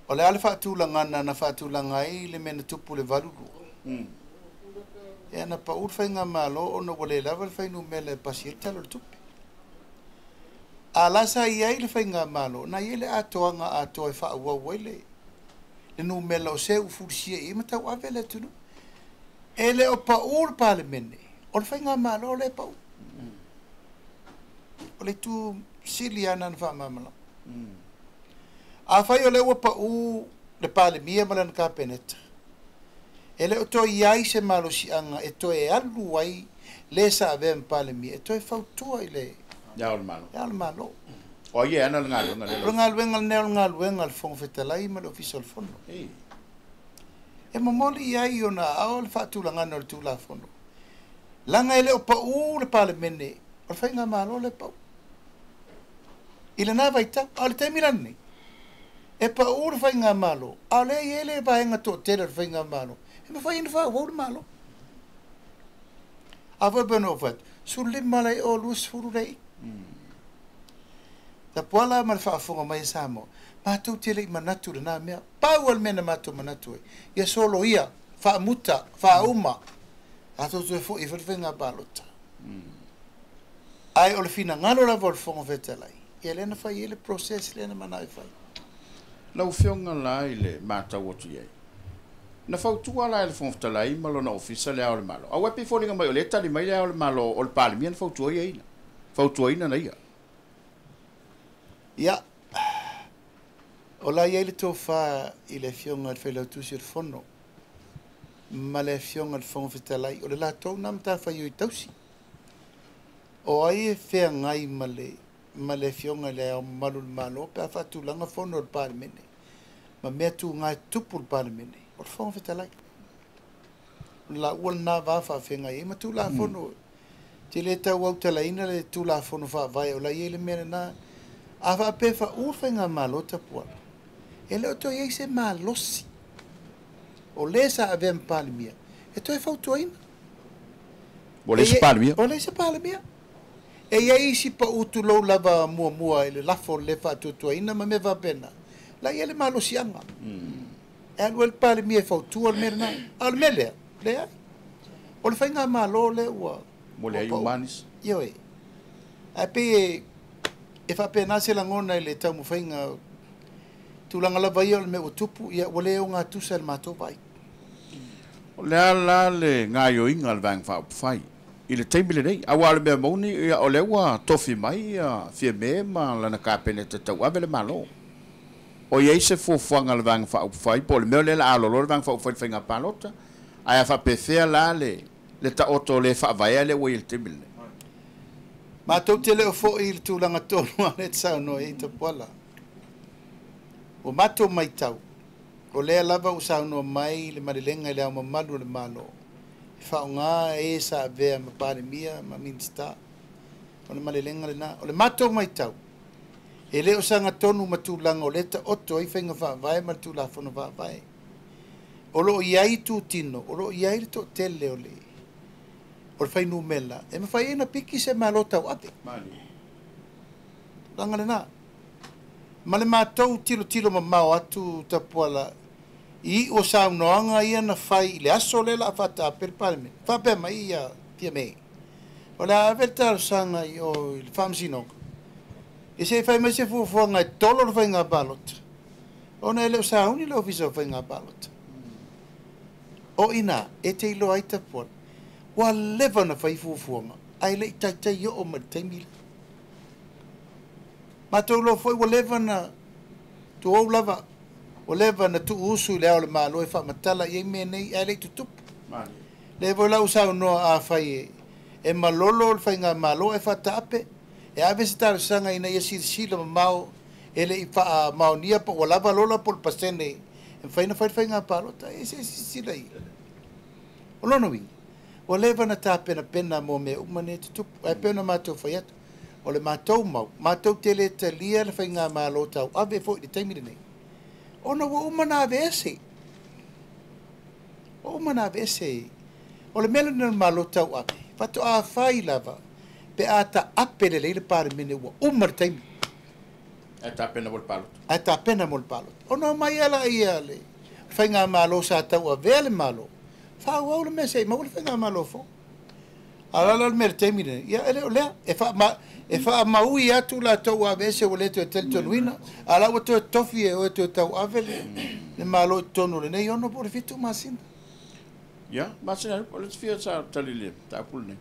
O le a le faatulagana na faatulaga ai le mea na tupu i le 82? Ia na pau le faigamalo ona ua le lava le fuainumera e pasi ai le Tala o le Tupe. A la sa i ai le faigamalo, na i ai le atoaga atoa e faaauau ai le le numera o se ua fulisia i ai ma tauave le atunuu. E le o pau le Palemene, o le faigamalo lea e pau. O le itu sili lava lena na faamalamalama. Afai o lea ua pau le Palemia ma lana Kapeneta, e le o toe i ai se malosiaga e toe alu ai le sa avea ma Palemia e toe fautua i le Le Ao o le Malo. Le Ao o le Malo. O ai e ana le galuega lea? O le galuega lenei o le galuega a le Fofoga Fetalai ma le Ofisa o le Fono. E momoli i ai i ona aao le faatulagaga o le Tulafono, leaga e le o pau le Palemene, o le Faigamalo lea e pau i lena vaitau. A o le taimi la lenei, e pau le Faigamalo, a o lea e i ai le vaega toatele o le Faigamalo e mafai ona faaauau le Malo. A foi pei ona ou fai atu, 15 la i o, 20 la i i. Tapuala ma le faafofoga mai a Samoa, matou te le i manatu i lena mea. Pau lava le mea na matou manatu ai, ia soloia, faamuta, faauma, tatou toe foi e fai le faiga palota. Ae o le finagalo lava o le Fofoga Fetalai, ia lea na fai ai le process lea na manao e fai. Lau Afioga la i le matau atu i ai, na fautua la e le Fofoga Fetalai ma lona Ofisa Le Ao o le Malo, aua e pei e foliga mai o lea e tali mai Le Ao o le Malo o le Palemia na fautuaina, fautuaina na ia. Ia, o la e i ai le tofa i le Afioga i le Failautusi o le Fono ma le Afioga i le Fofoga Fetalai, o le latou lena matafaioi tausi. O ai e feagai ma le ma le Afioga i Le Ao Mamalu o le Malo pe a faatulaga fono a le Palemene ma mea tuga e tutupu i le Palemene, o le Fofoga Fetalai. O le laua lena va faafeagai ai ma Tulafono. Ou te le tau autalaina le Tulafono Faavae o la e i ai le mea lena. A faapea e faauu le faigamalo Tapuala, e le o toe i ai se malosi o le sa avea ma Palemia e toe fautuaina. Ua leai se Palemia. Ua leai se Palemia. E i ai isi pau tulou lava muamua i le lafo o le le faatuatuaina ma mea faapena, la e i ai le malosiaga. E alu ai le Palemia e fautua le mea lena. A o le mea lea, leai. O le faigamalo lea ua Ua leai pau. uma nisi. Ioe. Ae pei e, e faapena se lagona i le taumafaiga, tulaga lava ia o le mea ua tupu, ia ua le ogatusa i le matou vaai. O le a la le gaoioiga a le Vaega Faaupufai i le taimi lenei? Aua o le mea moni, o lea ua tofi mai Fiame ma lana Kapeneta e tauave le Malo. O i ai se fuafuaga a le Vaega Faaupufai po o le mea o lea o le a aloloa le Vaega Faaupufai i le faiga palota? Ae a faapefea la le le taoto o le faavaea lea ua i ai i le taimi lenei? Matou te le o foi i le tulaga tonu lava lea e te saunoa i ai Tapuala. Ua matou matau, o lea lava ua saunoa mai le malelega i Le Ao Mamalu o le Malo e faaaoga e sa avea ma Palemia ma Minisita. O le malelega lena. O le matou matau, e le o sagatonu ma tulaga o lea e taoto ai faiga faavae ma le Tulafono Faavae. O lo o i ai itutino, o lo o i ai le toatele o le o le fuainumera e mafai ai ona piki se Malo tauave. Tulaga lena. Ma le matou tilotilo mamao atu Tapuala i iu o saunoaga ia na fai i le aso lea o le a faataape le Palemene, faapea mai ia Fiame, o le a ave le talosaga i o i le Faamasinoga, ia se i fai mai se fuafuaga e tolo le faiga palota, ona e le o sauni le Ofisa o Faiga Palota. O i ina e te iloa ai Tapuala, Ua leva ona fai fuafuaga ae le i taitai oo mai le taimi lea. Matou iloa foi ua leva ona tuou lava, ua leva ona tuuusu i le Ao o le Malo e faamatala i ai mea nei ae le i tutupu. Lea foi la ua saunoa afai e malolo le faigamalo ae faataape, e ave se talosaga ina ia silasila mamao e le i faamaonia po ua lava lola po o le pasene e mafai ona fai le faiga palota. E se i silasila i ai. O lona uiga, ua leva ona tapenapena mo mea uma nei e tutupu. Ae pei ona matou fai atu, o le matou mau, matou te le talia le faigamalo tauave foi i le taimi lenei, ona ua uma ona aveese. Ua uma ona aveese. O le mea lenei o le Malo tauave, faatoa fai lava pe a taape lelei le Palemene ua uma le taimi. Ae tapena mo le palota. Ae tapena mo le palota. Ona omai lea ia le faigamalo sa tauavea le Malo, faaauau le mea se i maua le faigamalo fou. A o le a le mea i le taimi lenei? Ia e le o lea. E faamaui atu latou ua aveese ua le toe talitonuina, a o la ua toe tofi e oe toe tauave le Malo i totonu o lenei 6 po o le 7 masina. Ia, masina, o le fia sa tali le mataupu lenei.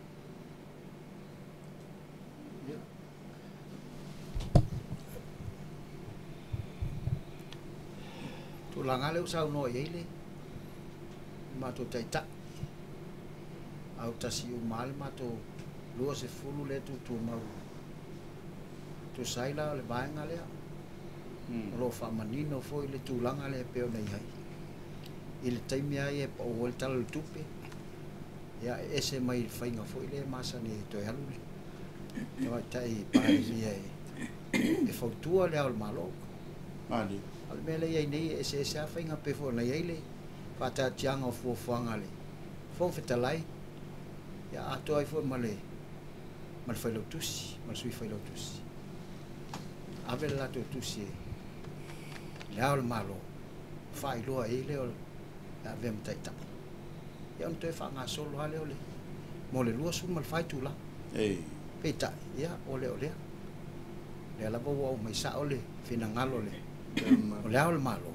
Tulaga lea ua saunoa i ai le matou taitai. Autasi uma le matou 20 lea tutumau. Tusa ai la o le vaega lea. O lo o faamanino foi le tulaga lea e pei ona i ai. I le taimi lava e pau ai le Tala o le Tupe, ia e ese mai i le faiga foi lea e masani e toe alu le tamaitai Palemia e fautua le Ao o le Malo. A o le mea lea e i ai nei, e eseese lava faiga pei foi ona i ai le faataatiaga o fuafuaga a le Fofoga Fetalai, ia atoa ai foi ma le Failautusi, ma le Sui Failautusi. Ave le latou tusi i le Ao o le Malo, faailoa ai lea o le avea ma taitai. Ia ona toe faagasolo lava lea o le mo le 24 itula. Peitai, ia o lea o lea. Lea lava ua aumai sao le finagalo o le Ao o le Malo,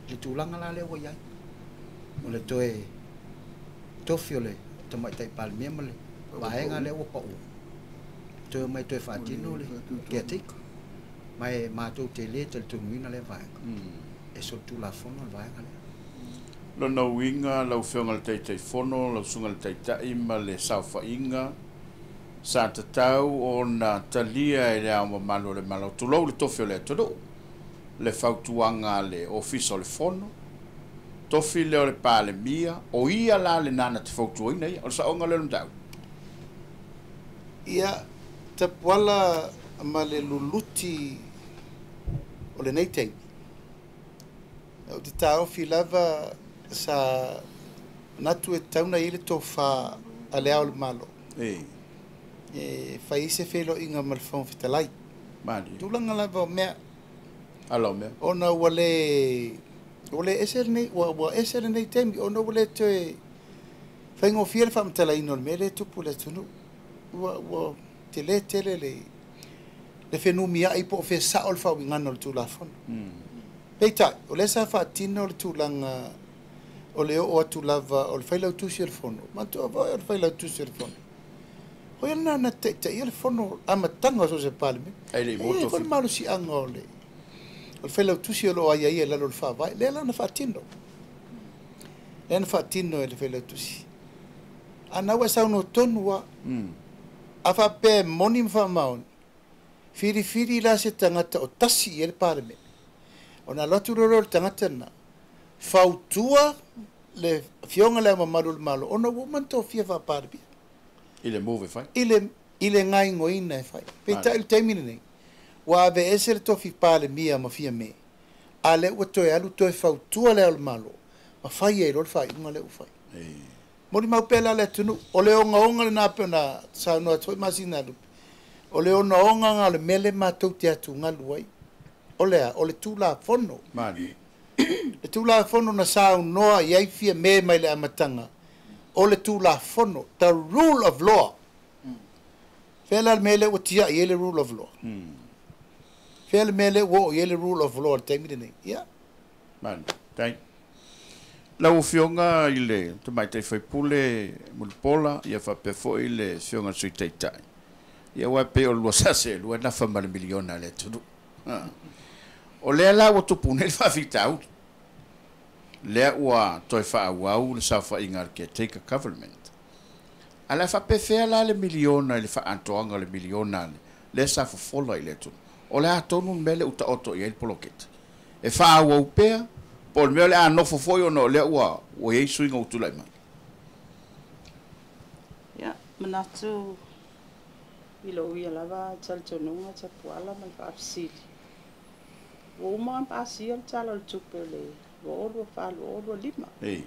le tulaga la lea ua i ai. O le toe tofi o le tamaitai Palemia ma le vaega lea ua pau. Toe mai toe faatino le caretaker. Ma e matou te le talitonuina lea vaega. E solitulafono le vaega lea. Lona uiga lau Afioga i le Taitaifono, lau Susuga i le Taitai ma le saofaiga, sa tatau ona talia e le Ao Mamalu o le Malo, tulou le tofi o le atunuu, le fautuaga a le Ofisa o le Fono, tofi lea o le Palemia, o ia la lena na te fautuaina ia. O le saoga lea o le mataupu. Ia, tapuala ma le luluti o lenei taimi. Ou te taofi lava sa manatu e tatau ona i ai le tofa a le Ao o le Malo. E fai ai se feiloaiga ma le Fofoga Fetalai. Tulaga lava o mea. Ala o mea. Ona ua le ese lenei, ua ese lenei taimi, ona ua le toe faigofie le faamatalaina o le mea lea e tupu i le atunuu. Ua tele tele le fenumiai po o fea sao le faauigaga o le Tulafono. Peitai, o lea sa faatino le tulaga o le oo atu lava o le Failautusi o le Fono. Manatua foi o le Failautusi o le Fono. O ia lena na taitaia le Fono amataga o so o se Palemene. E i ai foi le malosiaga o le Failautusi o lo o aiaia i lalo o le Faavae. Lea la na faatino. Lea na faatino e le Failautusi. A na ua e saunoa tonu lava. A faapea e moni ma faamaoni, filifili la se tagata o tasi i ai le Palemene. Ona alu atu lea o le tagata lena, fautua le Afioga i le Ao Mamalu o le Malo, ona ua uma ona tofia faa-Palemia. I le move e fai. I le gaoioiga e fai. Peitai i le taimi lenei, ua aveese le tofi Palemia ma Fiame, a lea ua toe alu toe fautua le Ao o le Malo, ma fai ai loa le faaiuga lea ua fai. Molimau pea la le atunuu, o le ogaoga lena pei ona saunoa atu foi Masinalupe, o le ogaoga o le mea lea matou te atugalu ai. O le a? O le Tulafono. Le Tulafono na saunoa i ai Fiame mai le amataga, o le Tulafono, the rule of law. Fea la le mea lea ua tiai ai le rule of law? Fea le mea lea ua oo i ai le rule of law i le taimi lenei? Ia. Lau Afioga i le Tamaitai Faipule Mulipola, ia faapea foi le Afioga i le Sui Taitai. Ia aua e pei o le lua sase lua nafa ma le miliona a le atunuu. O lea la ua tupu nei le faafitauli. Lea ua toe faaauau le saofaiga a le caretaker government. A le a faapefea la le miliona i le faaatoaga o le miliona lea sa fofola i le atunuu. O le a tonu le mea lea ua taoto i ai le poloketi. E faaauau pea, po o le mea o le a nofo foi ona o lea ua i ai suiga ua tulai mai. Ia, manatu i lou ia lava talitonuga Tapuala ma le faafesili. Ua uma ona pasia le Tala o le Tupe o le 2024/2025.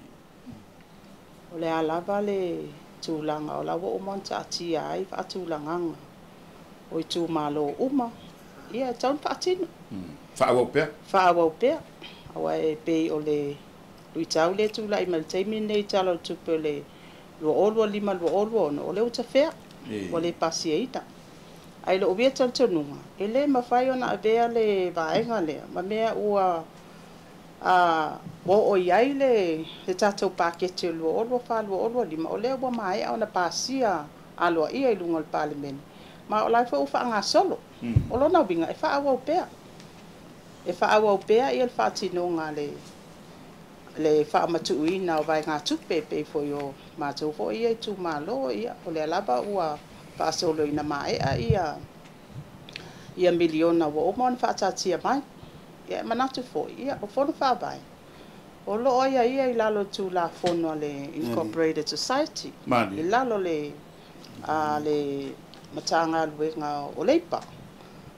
O le a lava le tulaga o la ua uma ona taatia ai faatulagaga o itumalo uma, ia e tatau ona faatino. Faaauau pea. Faaauau pea. Aua e pei o le luitau lea e tulai mai i le taimi lenei i Tala o le Tupe o le 2025/2026, o lea ua tafea, ua le pasiaina. Ae i lou ia talitonuga, e le mafai ona avea le vaega lea ma mea ua oo i ai le tatou paketi o le 2024/2025, o lea ua maea ona pasia aloaia i luga o le Palemene, ma o la foi ua faagasolo. O lona uiga, e faaauau pea. E faaauau pea ia le faatinoga le faamatuuina o vaegatupe, pei foi o matou foi ia itumalo, ia, o lea lava ua faasoloina maea ia miliona ua uma ona faataatia mai. Ia, e manatu foi, ia, o fono faavae, o lo o aiaia i lalo o le Tulafono a le Incorporated Society, i lalo le Matagaluega o Leipa.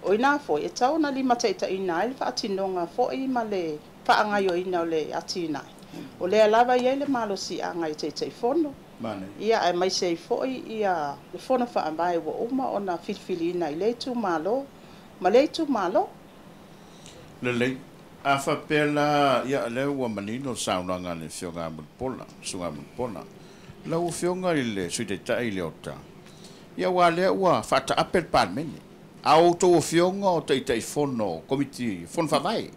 O ina foi, e tatau ona limataitaiina ai le faatinoga foi ma le faagaoioiga o le atinae. O lea lava e i ai le malosiaga i Taitaifono, ia aemaise ai foi ia le fono faavae ua uma ona filifiliina i lea itumalo ma lea itumalo. Lelei. A faapea la, ia lea ua manino le saunoaga a le Afioga a Mulipola, Susuga Mulipola. Lau Afioga i le Sui Taitai Leota, ia aua lea ua faataape le Palemene. A o outou afioga o Taitaifono, Komiti Fono Faavae,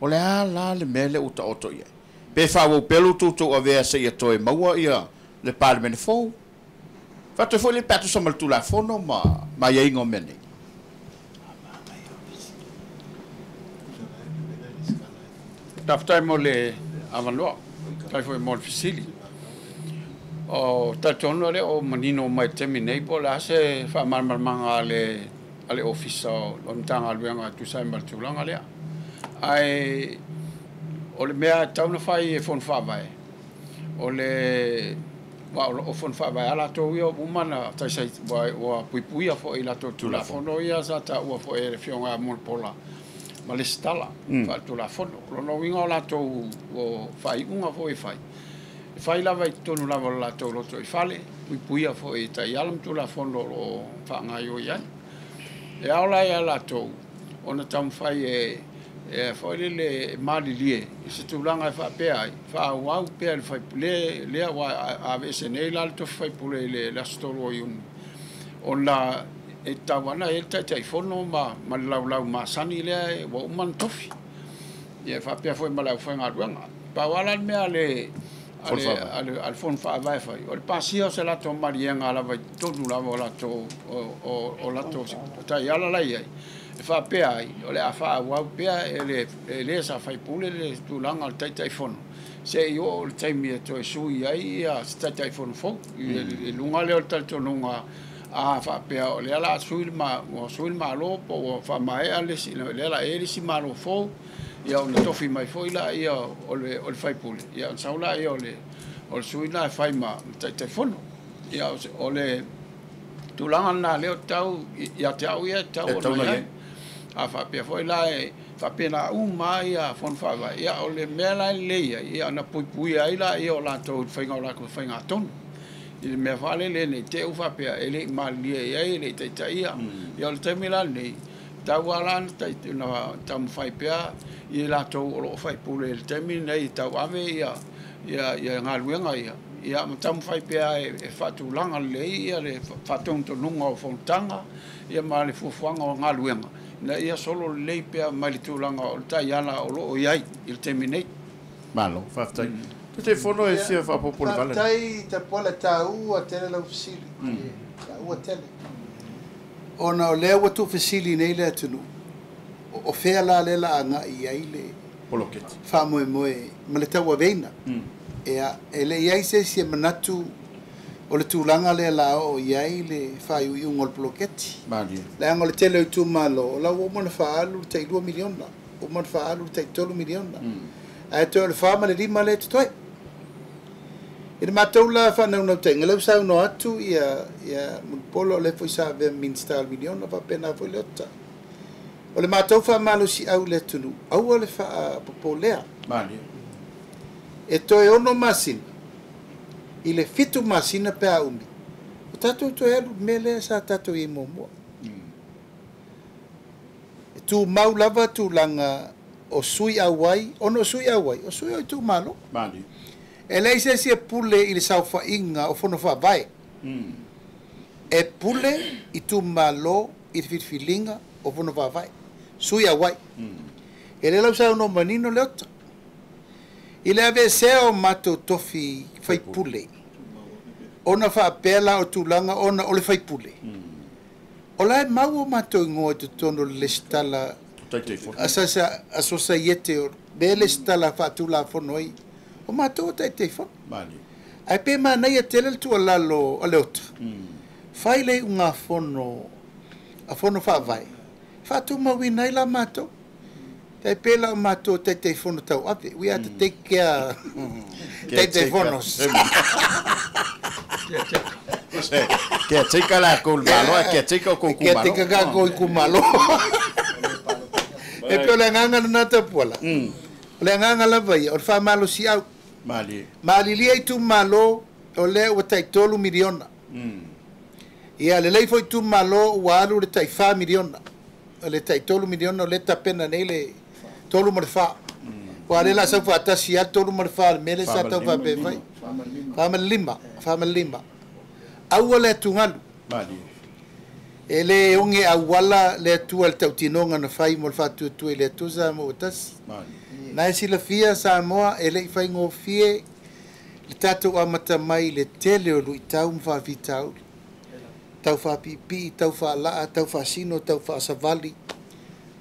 o le a la le mea lea ua taoto i ai? Pe faaauau pea lo outou avea seia toe maua ia le Palemene fou? Faatoe foi le pe atusa ma le Tulafono ma aiaiga o mea nei. Faafetai mo le avanoa, faafetai foi mo le fesili. O talitonu lea o manino mai taimi nei po o le a se faamalamalamaga a le Ofisa o le Matagaluega e tusa ai ma le tulaga lea. Ae o le mea e tatau ona fai e fono faavae, o le o fono faavae a latou ia uma na taisai ua puipuia foi i latou Tulafono ia sa taua foi e le Afioga ia Mulipola ma le Lesitala faaletulafono. O lona uiga o latou o faaiuga foi e fai, e fai lava i totonu lava o le latou loto i fale, puipuia foi i taiala ma Tulafono o lo o faagaioi ai. E ao la ia latou ona taumafai e foi lele e malilie i se tulaga e faapea ai, faaauau pea le faipule lea ua aveese nei la le tofi faipule i le aso 3 o Iuni, ona e tatau ana i ai le Taitaifono ma le laulau masani lea ua uma ona tofi. Ia e faapea foi ma le aufaigaluega. Pau lava la le mea a le fono faavae fai, o le pasia o se latou maliega lava i totonu lava o latou taiala la i ai, e faapea ai, o le a faaauau pea e le sa faipule le tulaga o le Taitaifono, seia oo le taimi e toe sui ai ia se Taitaifono fou. I luga lea o le talitonuga a faapea o lea la sui le Malo po ua faamaea le isi, lea la e le isi Malo fou, ia ona tofi mai foi la ia o le faipule, ia ona sau la ia o le sui la e fai ma Taitaifono. Ia o le tulaga lena lea o tau ia te au ia e tau ona i ai. A faapea foi la e faapena uma ia fono faavae, ia o le mea la e lelei ai, ia ona puipuia ai la ia o latou i le faiga o latou faigatonu. I le mea faalele nei te u faapea e le i malilie i ai, e le i taitaia. Ia o le taimi la lenei, tau ala na taumafai pea i latou o lo o faipule i le taimi lenei tau ave ia galuega ia. Ia ma taumafai pea e faatulaga lelei ia le faatonutonuga o fonotaga ia ma le fuafuaga o galuega, ina ia solo lelei pea mai le tulaga o le taiala o lo o i ai i le taimi nei. Malo, faafetai. Taitaifono e fia faaopoopo le vala. Faafetai Tapuala, taua tele lau fesili. Taua tele. Ona o lea ua tuufesili nei le atunuu, o fea la lea la agai i ai le poloketi faamoemoe ma le tauaveina. Ia, e le i ai se isi e manatu o le tulaga lea la oo i ai le faaiuiuga o le poloketi. Malie. Leaga o le tele o itumalo, o la ua uma ona faaalu le tai 2 miliona, uma ona faaalu le tai 3 miliona. Ae toe o le 4 ma le 5 lea e totoe. I le matou la faanaunautaiga, lea ua saunoa atu ia Mulipola, o lea foi sa avea Minista o le miliona, faapena foi Leota. O le matou faamalosiau i le atunuu, aua le faapopolea. Malie. E toe 6 masina, i le 7 masina pe a umi, o tatou toe alu mea lea sa tatou i muamua. E tumau lava tulaga o sui auai, ona o sui auai, o sui o itumalo. Malie. E leai se isi e pule i le saofaiga o fono faavae. E pule itumalo i le filifiliga o fono faavae, sui auai. E le lau saunoa manino Leota. I le aveesea o matou tofi faipule, ona faapea la o tulaga ona o le faipule. O la e mau o matou igoa i totonu o le lesitala a sosaiete o le lesitala faatulafono ai. O matou o taitaifono. Ae pe manaia tele le tuualalo a Leota. Fai le iugafono a fono faavae, faatumauina ai la matou. Tai pe la o matou taitaifono tauave. We are to take care taitaifonos. Kia tika la kou le malo, kia tika o kou kumalo. Kia tika ka kou kumalo. E pe o le agaga lena Tapuala. O le agaga lava ia, o le faamalosiau. Malie. Malilia itumalo, o lea ua tai 3 miliona. Ia, lelei foi itumalo ua alu le tai 4 miliona. O le tai 3 miliona o le tapena nei le 3 ma le 4. Ua le la sau faatasi a 3 ma le 4 le mea lea sa tau faapea fai. 4 ma le 5, 4 ma le 5. Aua le atugalu. Malie. E le oge auala le atua le tautinoga na fai mo le faatuatua i le Atua Samoa ua tasi. Na e silafia Samoa e lei faigofie le tatou amata mai le tele o luitau ma faafitauli. Tau faapiipii, tau faalaa, tau faasino, tau faasavali.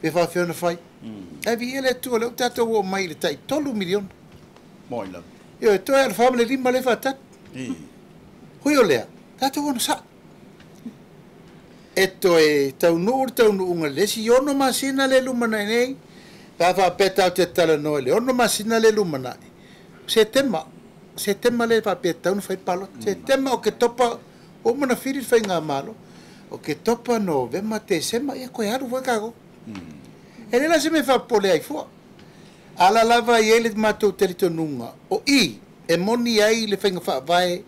Pe faafea ona fai. Ae viia le Atua lea ua tatou oo mai i le tai 3 miliona. Moi lava. Ioe, toe a le 4 ma le 5 lea faatatu. Hui o lea, tatou ona sao. E toe taunuu le taunuuga le isi 6 masina le lumanai nei, pe a faapea tatou te talanoa i le 6 masina le lumanai, Setema, Setema le faapea tatau ona fai palota. Setema o Ketopa, ua uma ona fili le faigamalo, o Ketopa, Novema, Tesema, ia koe alu foi kākou. E le la se mea faapopole ai fua. Ala lava i ai le matou talitonuga, o i e moni ai le faiga faavae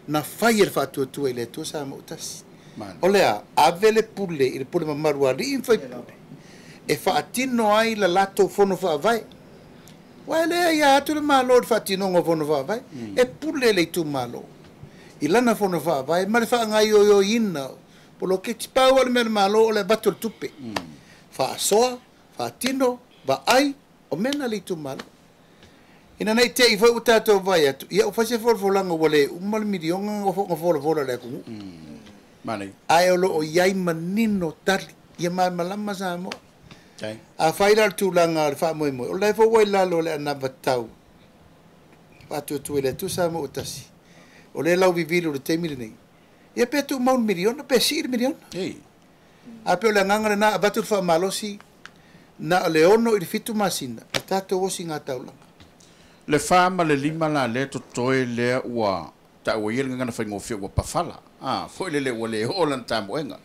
na fai e le faatuatua i le Atua Samoa ua tasi. O lea, ave le pule i le pule mamalu a alii ma faipule, e faatino ai la latou fono faavae. Ua e lea ia atu le malo i le faatinoga o fono faavae, e pule le itumalo i lana fono faavae ma le faagaioioina poloketi. Pau o le mea le malo o le avatu o le tupe. Faasoa, faatino, vaai, o mea na le itumalo. Ina nei te i foi ua tatou vai atu, ia ua fai se folafolaga ua le uma le miliona na folafola le atunuu. Ae o loo i ai manino tali, ia malamalama Samoa. A fai la le tulaga o le faamoemoe, o la e foi ua i lalo o le anavatau faatuatua i le Atua Samoa ua tasi. O lea lau vivili o le taimi lenei, ia pe tumau le miliona, pe sii le miliona. A pe o le agaga lena, avatu le faamalosi, na o le 6 i le 7 masina, e tatou osi ngā taulaga. Le 4 ma le 5 la lea totoe lea ua taua ia le gagana faigofie ua pafala. Foi lele ua le oo lana tamoega.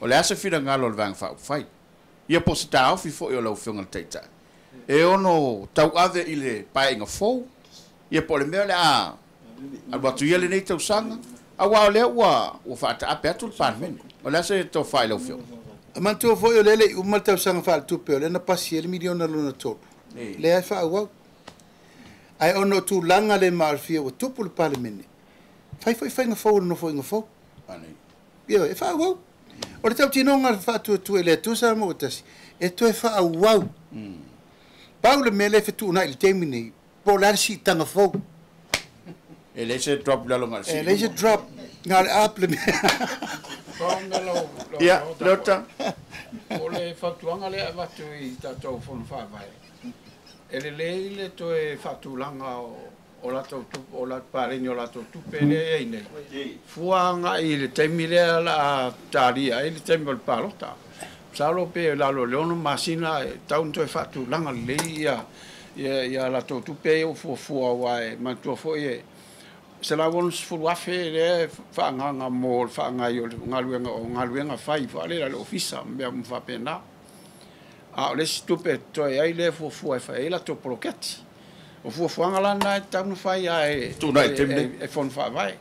O le a se finagalo o le vaega faaupufai. Ia po o se taofi foi o lau afioga i le Taitai. E ono tauave i le paeaiga fou, ia po o le mea o le a alu atu ia lenei tausaga, auā o lea ua faataape atu le Palemene. O le a se tofa i lau afioga? Manatua foi o lea e le i uma le tausaga faaletupe, o lea na pasi ai le miliona lona 3. Lea e faaauau. Ae ona o tulaga le maalofia ua tupu le Palemene, fai foi faiga fou o le nofoaiga fou. Ioe, e faaauau. O le tautinoga le faatuatua i le Atua Samoa ua tasi, e toe faaauau. Pau le mea lea e fetuunai i le taimi nei, Po o le a le siitaga fou? E leai se drop i lalo na o le sii E leai se drop, na o le up le mea. Pau mea lau lau Ia, lau Leota. O le fautuaga lea e avatu i tatou fono faavae, e lelei le toe faatulaga o latou tupe, o latou paleni o latou tupe lea e i ai nei, fua agai i le taimi lea o le a talia ai le taimi o le palota. Masalo pe lalo i le 6 masina e tatau ona toe faatulaga lelei ia latou tupe ia ua fuafua, aua e manatua foi e $160,000 lea e faaagaaga mo le faagaioia o le galuega o galuega fai foi lea a le ofisa ma mea uma faapena. A o le isi tupe e totoe ai lea e fuafua e fai ai latou poloketi. O fuafuaga la na e tatau ona fai lava Tuunai i le taimi nei. e fono faavae.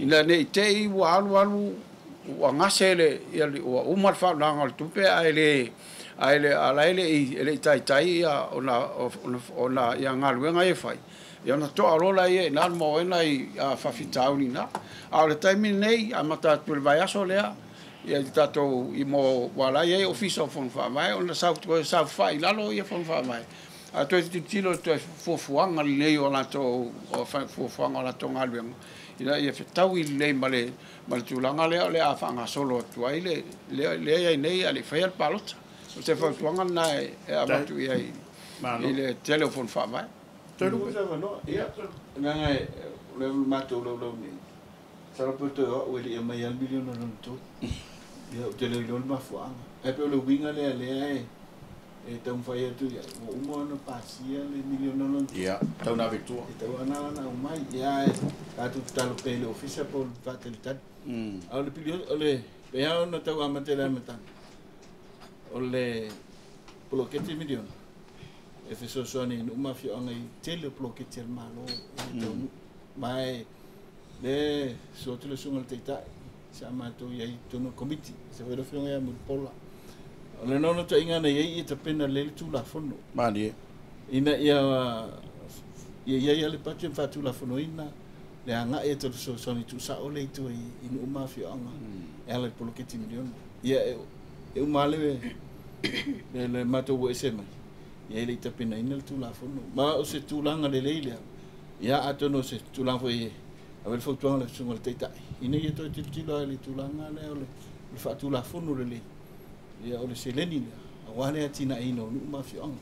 Ina ne i te i ua alu alu ua gase le, ia, ua uma le faaaogaina o le tupe ae le ae le a la e le i taitai ia ona ia galuega ia e fai. Ia ona toa loa lea i ina le maua ai nai faafitauli i ina. A o le taimi lenei, amata atu i le vaiaso lea, ia i tatou i mo ua la e i ai ofisa o fono faavae ona sau toe saofafai i lalo ia fono faavae. A toe tilotilo i toe fuafuaga lelei o latou fuafuaga o latou galuega, ina ia fetaui lelei ma le tulaga lea o le a faagasolo atu ai le lea i ai nei a le i faia le palota. O se fautuaga lena e avatu i ai i le tele o fono faavae. Toelupe. Ia, leaga o le matou laulau nei, masalo pe toe o au e le i aumaia lava le miliona lona tolu. Ia, ou te le iloa le mafuaaga. Ae pei o le uiga lea lea e taumafai atu i ai, ua uma ona pasia le miliona lona tolu. Ia, tau na ave i tua. E tau ana ona aumai. Ia, ae tatou tatalo pea i le ofisa po o le faatalitali. A o le piliona, o le, pei lava ona tau amata i le amataga, o le poloketi miliona, e fesoasoani i nuu ma afioaga i tele o poloketi a le Malo e taunuu. Ma e le susu atu le susuga i le Taitai, sa matou i ai i totonu o le komiti, se foi le afioga ia Mulipola. O le naunautaiga na i ai ia tapena lelei le Tulafono. Malie. Ina ia ia i ai lava le budget ma faatulafonoina le agai atu o le fesoasoani tuusao lea i tua i nuu ma afioaga e ala i le poloketi miliona. Ia e uma lava le matou ua ese mai, ia e le i tapenaina le Tulafono. Ma o se tulaga lelei lea, ia atonu o se tulaga foi e ave le fautuaga i le susuga i le Taitai, ina ia toe tilotilo lava i le tulaga lea o le faatulafono lelei, ia o le seleni lea, aua le atinaeina o nuu ma afioaga.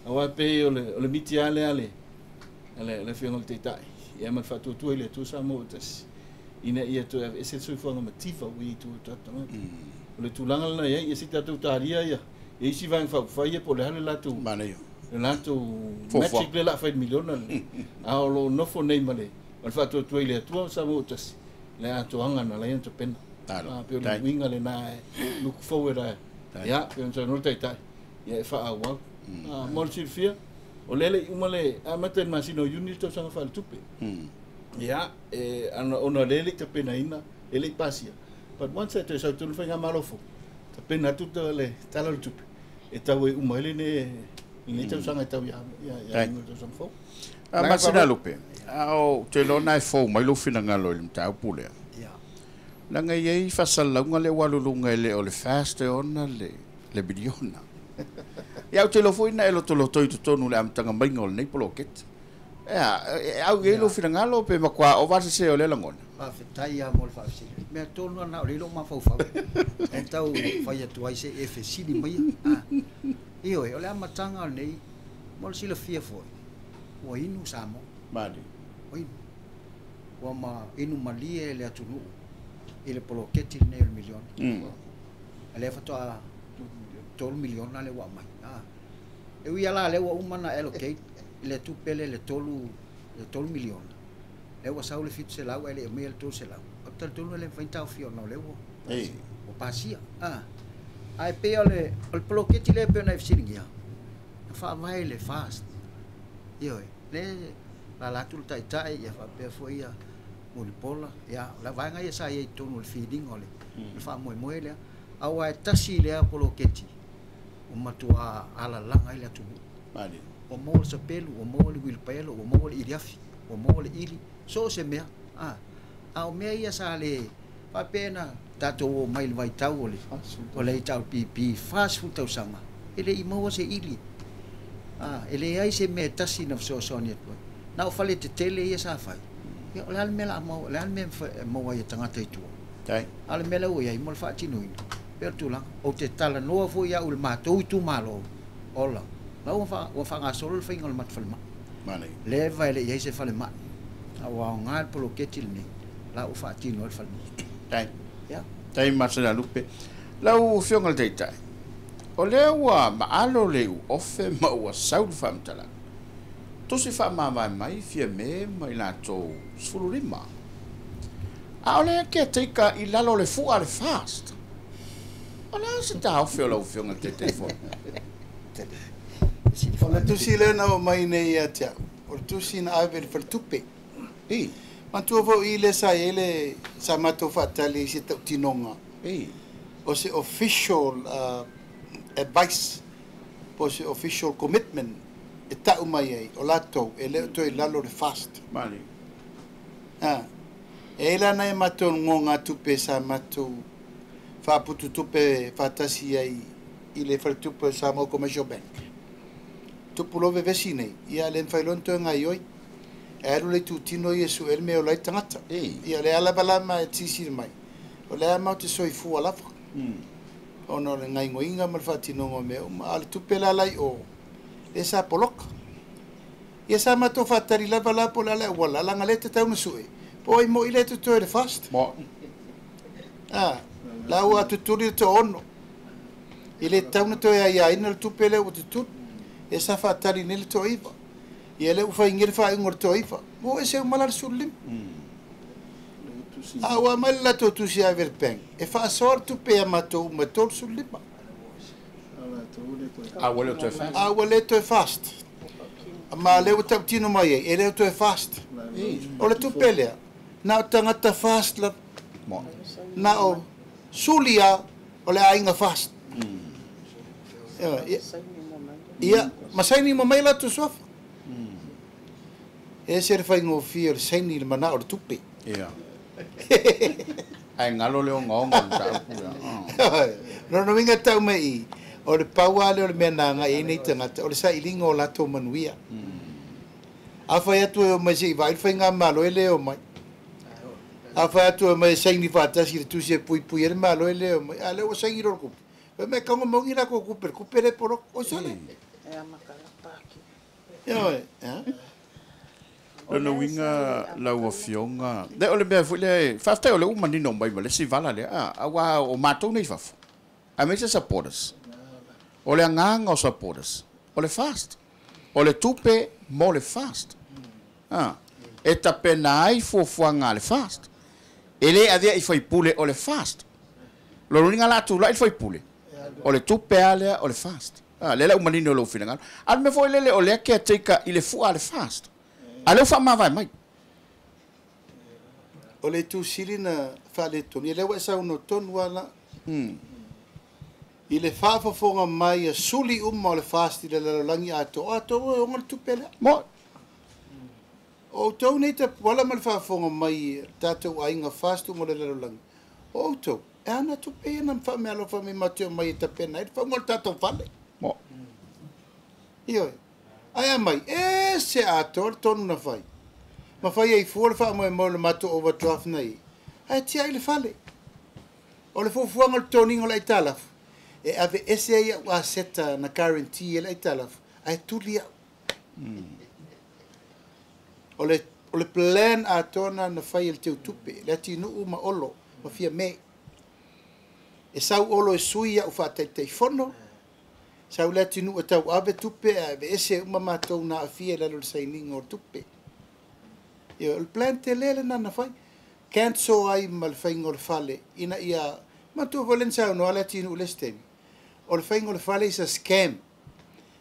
Aua pei o le miti lava lea a le afioga i le Taitai, ia ma le faatuatua i le Atua Samoa ua tasi, ina ia toe aveese le soifuaga mativa ua i ai tua o tatou tagata. O le tulaga lena e i ai, ia se i tatou talia ia isi vaega faaupufai ia po o le a le latou le latou magic lea o le a fai i le miliona lenei. A o lo o nofo nei ma le faatuatua i le Atua Samoa ua tasi, le atoaga na ala ai ona tapena. Pei o le uiga lena e look forward ai. Ia, pei ona saunoa le Taitai, ia e faaauau. Mo le silafia, o lea e le i uma le amata i le masina o Iuni le tausaga faaletupe. Ia, ona o lea e le i tapenaina, e le i pasia. But once e toe sau tonu le faigamalo fou, tapena atu le tala o le tupe, e tau ai uma ai lenei tausaga e tau ia le tausaga fou. Masina Lupe, a o te iloa na e fou mai lou finagalo i le mataupu lea. Leaga e i ai faasalalauga lea ua alu i luga e le o le FAST e ona le miliona. Ia ou te iloa foi na e lotoloto i totonu i le amataga maiga o lenei poloketi. Ea, e au i ai lou finagalo pe matua ova se se o lea lagona. Faafetai lava mo le faafesili. Mea tonu lava na o lea i lou mafaufau e tau fai atu ai se i e fesili maia. Ioe, o le amataga o lenei, mo le silafia foi, ua inu Samoa. Malie. Ua inu. Ua ma inu malie le atunuu i le poloketi lenei o le miliona. A lea faatoa 3 miliona lea ua aumai. E ui lava la lea ua uma ona allocate le tupe lea le 3 miliona, lea ua sau le 700 ae le i aumaia le 300. Ou te talitonu e le mafai ona taofia ona o lea ua pasia. Ae pei o le poloketi lea pei ona e fesiligia, na faavae i le FAST. Ioe, lea lala atu le Taitai ia faapea foi ia Mulipola, ia o le vaega ia sa i ai i totonu o le filiga o le faamoemoe lea. Aua e tasi lea poloketi ua matua alalaga ai le atunuu. Ua maua le sapelu, ua maua le uilipaelo, ua maua le iliafi, ua maua le ili, so o se mea. A o mea ia sa le faapea na tatou o mai i le vaitau o le HRPP 40 tausaga, e le i maua se ili. E leai se mea e tasi na fesoasoani atu ai. Na o fale tetele ia sa fai. Ia o le a le mea o le a maua, o le a le mea e maua ai e tagata i tua. A o le mea lea ua i ai mo le faatinoina, pei o le tulaga. Ou te talanoa foi au i le matou itumalo, ola, la ua ua faagasolo le faiga o le matou falemai. Leva e le i ai se falemai, a ua aoga le poloketi lenei, la ua faatino ai le falemai. Ia. Tai Masanalupe. Lau Afioga i le Taitai, o lea ua maalo le iuofe ma ua sau le faamatalaga. Tusi faamavae mai Fiame ma i latou 15. A o lea caretaker i lalo o le fua a le FAST. O le a se taofi o lau Afioga i le Taitaifono? O le tusi lea na oo mai nei ia te au, o le tusi na ave i le faletupe. Manatua foi i lea sa i ai le sa matou faatali i se tautinoga, o se official advice po o se official commitment e tau mai ai o latou e le o toe i lalo o le FAST. E ai la nai a matou nogatupe sa matou faapututupe faatasi ai i le faletupe o le Samoa Commercial Bank. Tupu loa vevesi nei, ia le mafai loa ona toe gaoioi. E alu le itutino ia e sue le mea e ola ai le tagata. Ia o lea lava la ma e silasila mai, o lea matou te soifua lava. Ona o le gaoioiga ma le faatinoga o mea uma. A o le tupe la la i o, lea sa poloka. Ia sa matou faatali lava la po o le a le auala, leaga lea e tatau ona sue, po o ai moi lea e totoe i le FAST. La ua tutuli le toaono. E le tatau ona toe aiaina le tupe lea ua tutuli. Ia sa faatali nei le toaiva. Ia lea ua faingia le faaiuga o le toaiva. Ua o ese uma la le 15. A ua aumai le latou tusi ave i le bank, e faasoa le tupe ia matou uma e 35. A ua le o toe FAST. A ua le toe FAST. Ma lea ua tautino mai ai, e le o toe FAST. O le tupe lea, na o tagata FAST lava. Na o suli lava o le aiga FAST. Ia, ma saini uma mai latou suafa. E ese le faigofie o le saini i le manao o le tupe. Ia. Ae galo le ogaoga o le mataupu lea. Lona uiga tau mai i i, o le pau lava lea o le mea na agai ai nei tagata, o le sailiga o latou manuia. Afai atu e omai se i vaai le faigamalo, e le omai. Afai atu e omai e saini faatasi i le tusi e puipui ai le malo, e le omai. A o lea ua saini loa le kupe. Fai mai, tago maungi la kou kupe, le kupe le poloka. Oi sole. Ioe, Lona uiga lau Afioga, le o le mea foi lea e faafetai o lea ua manino mai ma le isi vala lea, aua o matou nei i fafo, aemaise supporters. O le agaga o supporters, o le FAST. O le tupe mo le FAST. E tapena ai fuafuaga a le FAST. E le avea i faipule o le FAST. Lona uiga o le a tulai le faipule, o le tupe lava lea o le FAST. Lea la ua manino i lou finagalo. A o le mea foi lele o lea caretaker i le fua a le FAST. A o lea ua faamavae mai. O le itu sili na faaletonu, ia lea ua e saunoa tonu lava la. I le faafofoga mai a suli uma o le FAST i le lalolagi atoa, atoa e oga le tupe lea. Mo. O outou nei tapuala ma le faafofoga mai i tatou aiga FAST uma o le lalolagi, o outou, e ana tupe ia na faameaalofa mai matou te omai e tapena ai le fauga o le tatou fale. Mo. Ioe. Ae aumai, ese atoa le tonu na fai. Ma fai ai fua le faamoemoe o le matou overdraft na i ai. Ae tiai le fale. O le fuafuaga o le toniga o le aitalafu, e aveese ai au aseta na guarantee e le aitalafu, ae tuli au. O le, o le plan atoa na na fai e le Teutupe, le atinuu ma Olo, ma Fiame. E sau Olo e sui au faataitaifono, sau le atinuu e tauave tupe ae aveese uma matou na aafia i lalo o le sainiga o le tupe. Ioe, o le plan tele lena na fai. Cancel ai ma le faiga o le fale ina ia, manatua foi lea na saunoa le atinuu i le isi taimi, o le faiga o le fale is a scam.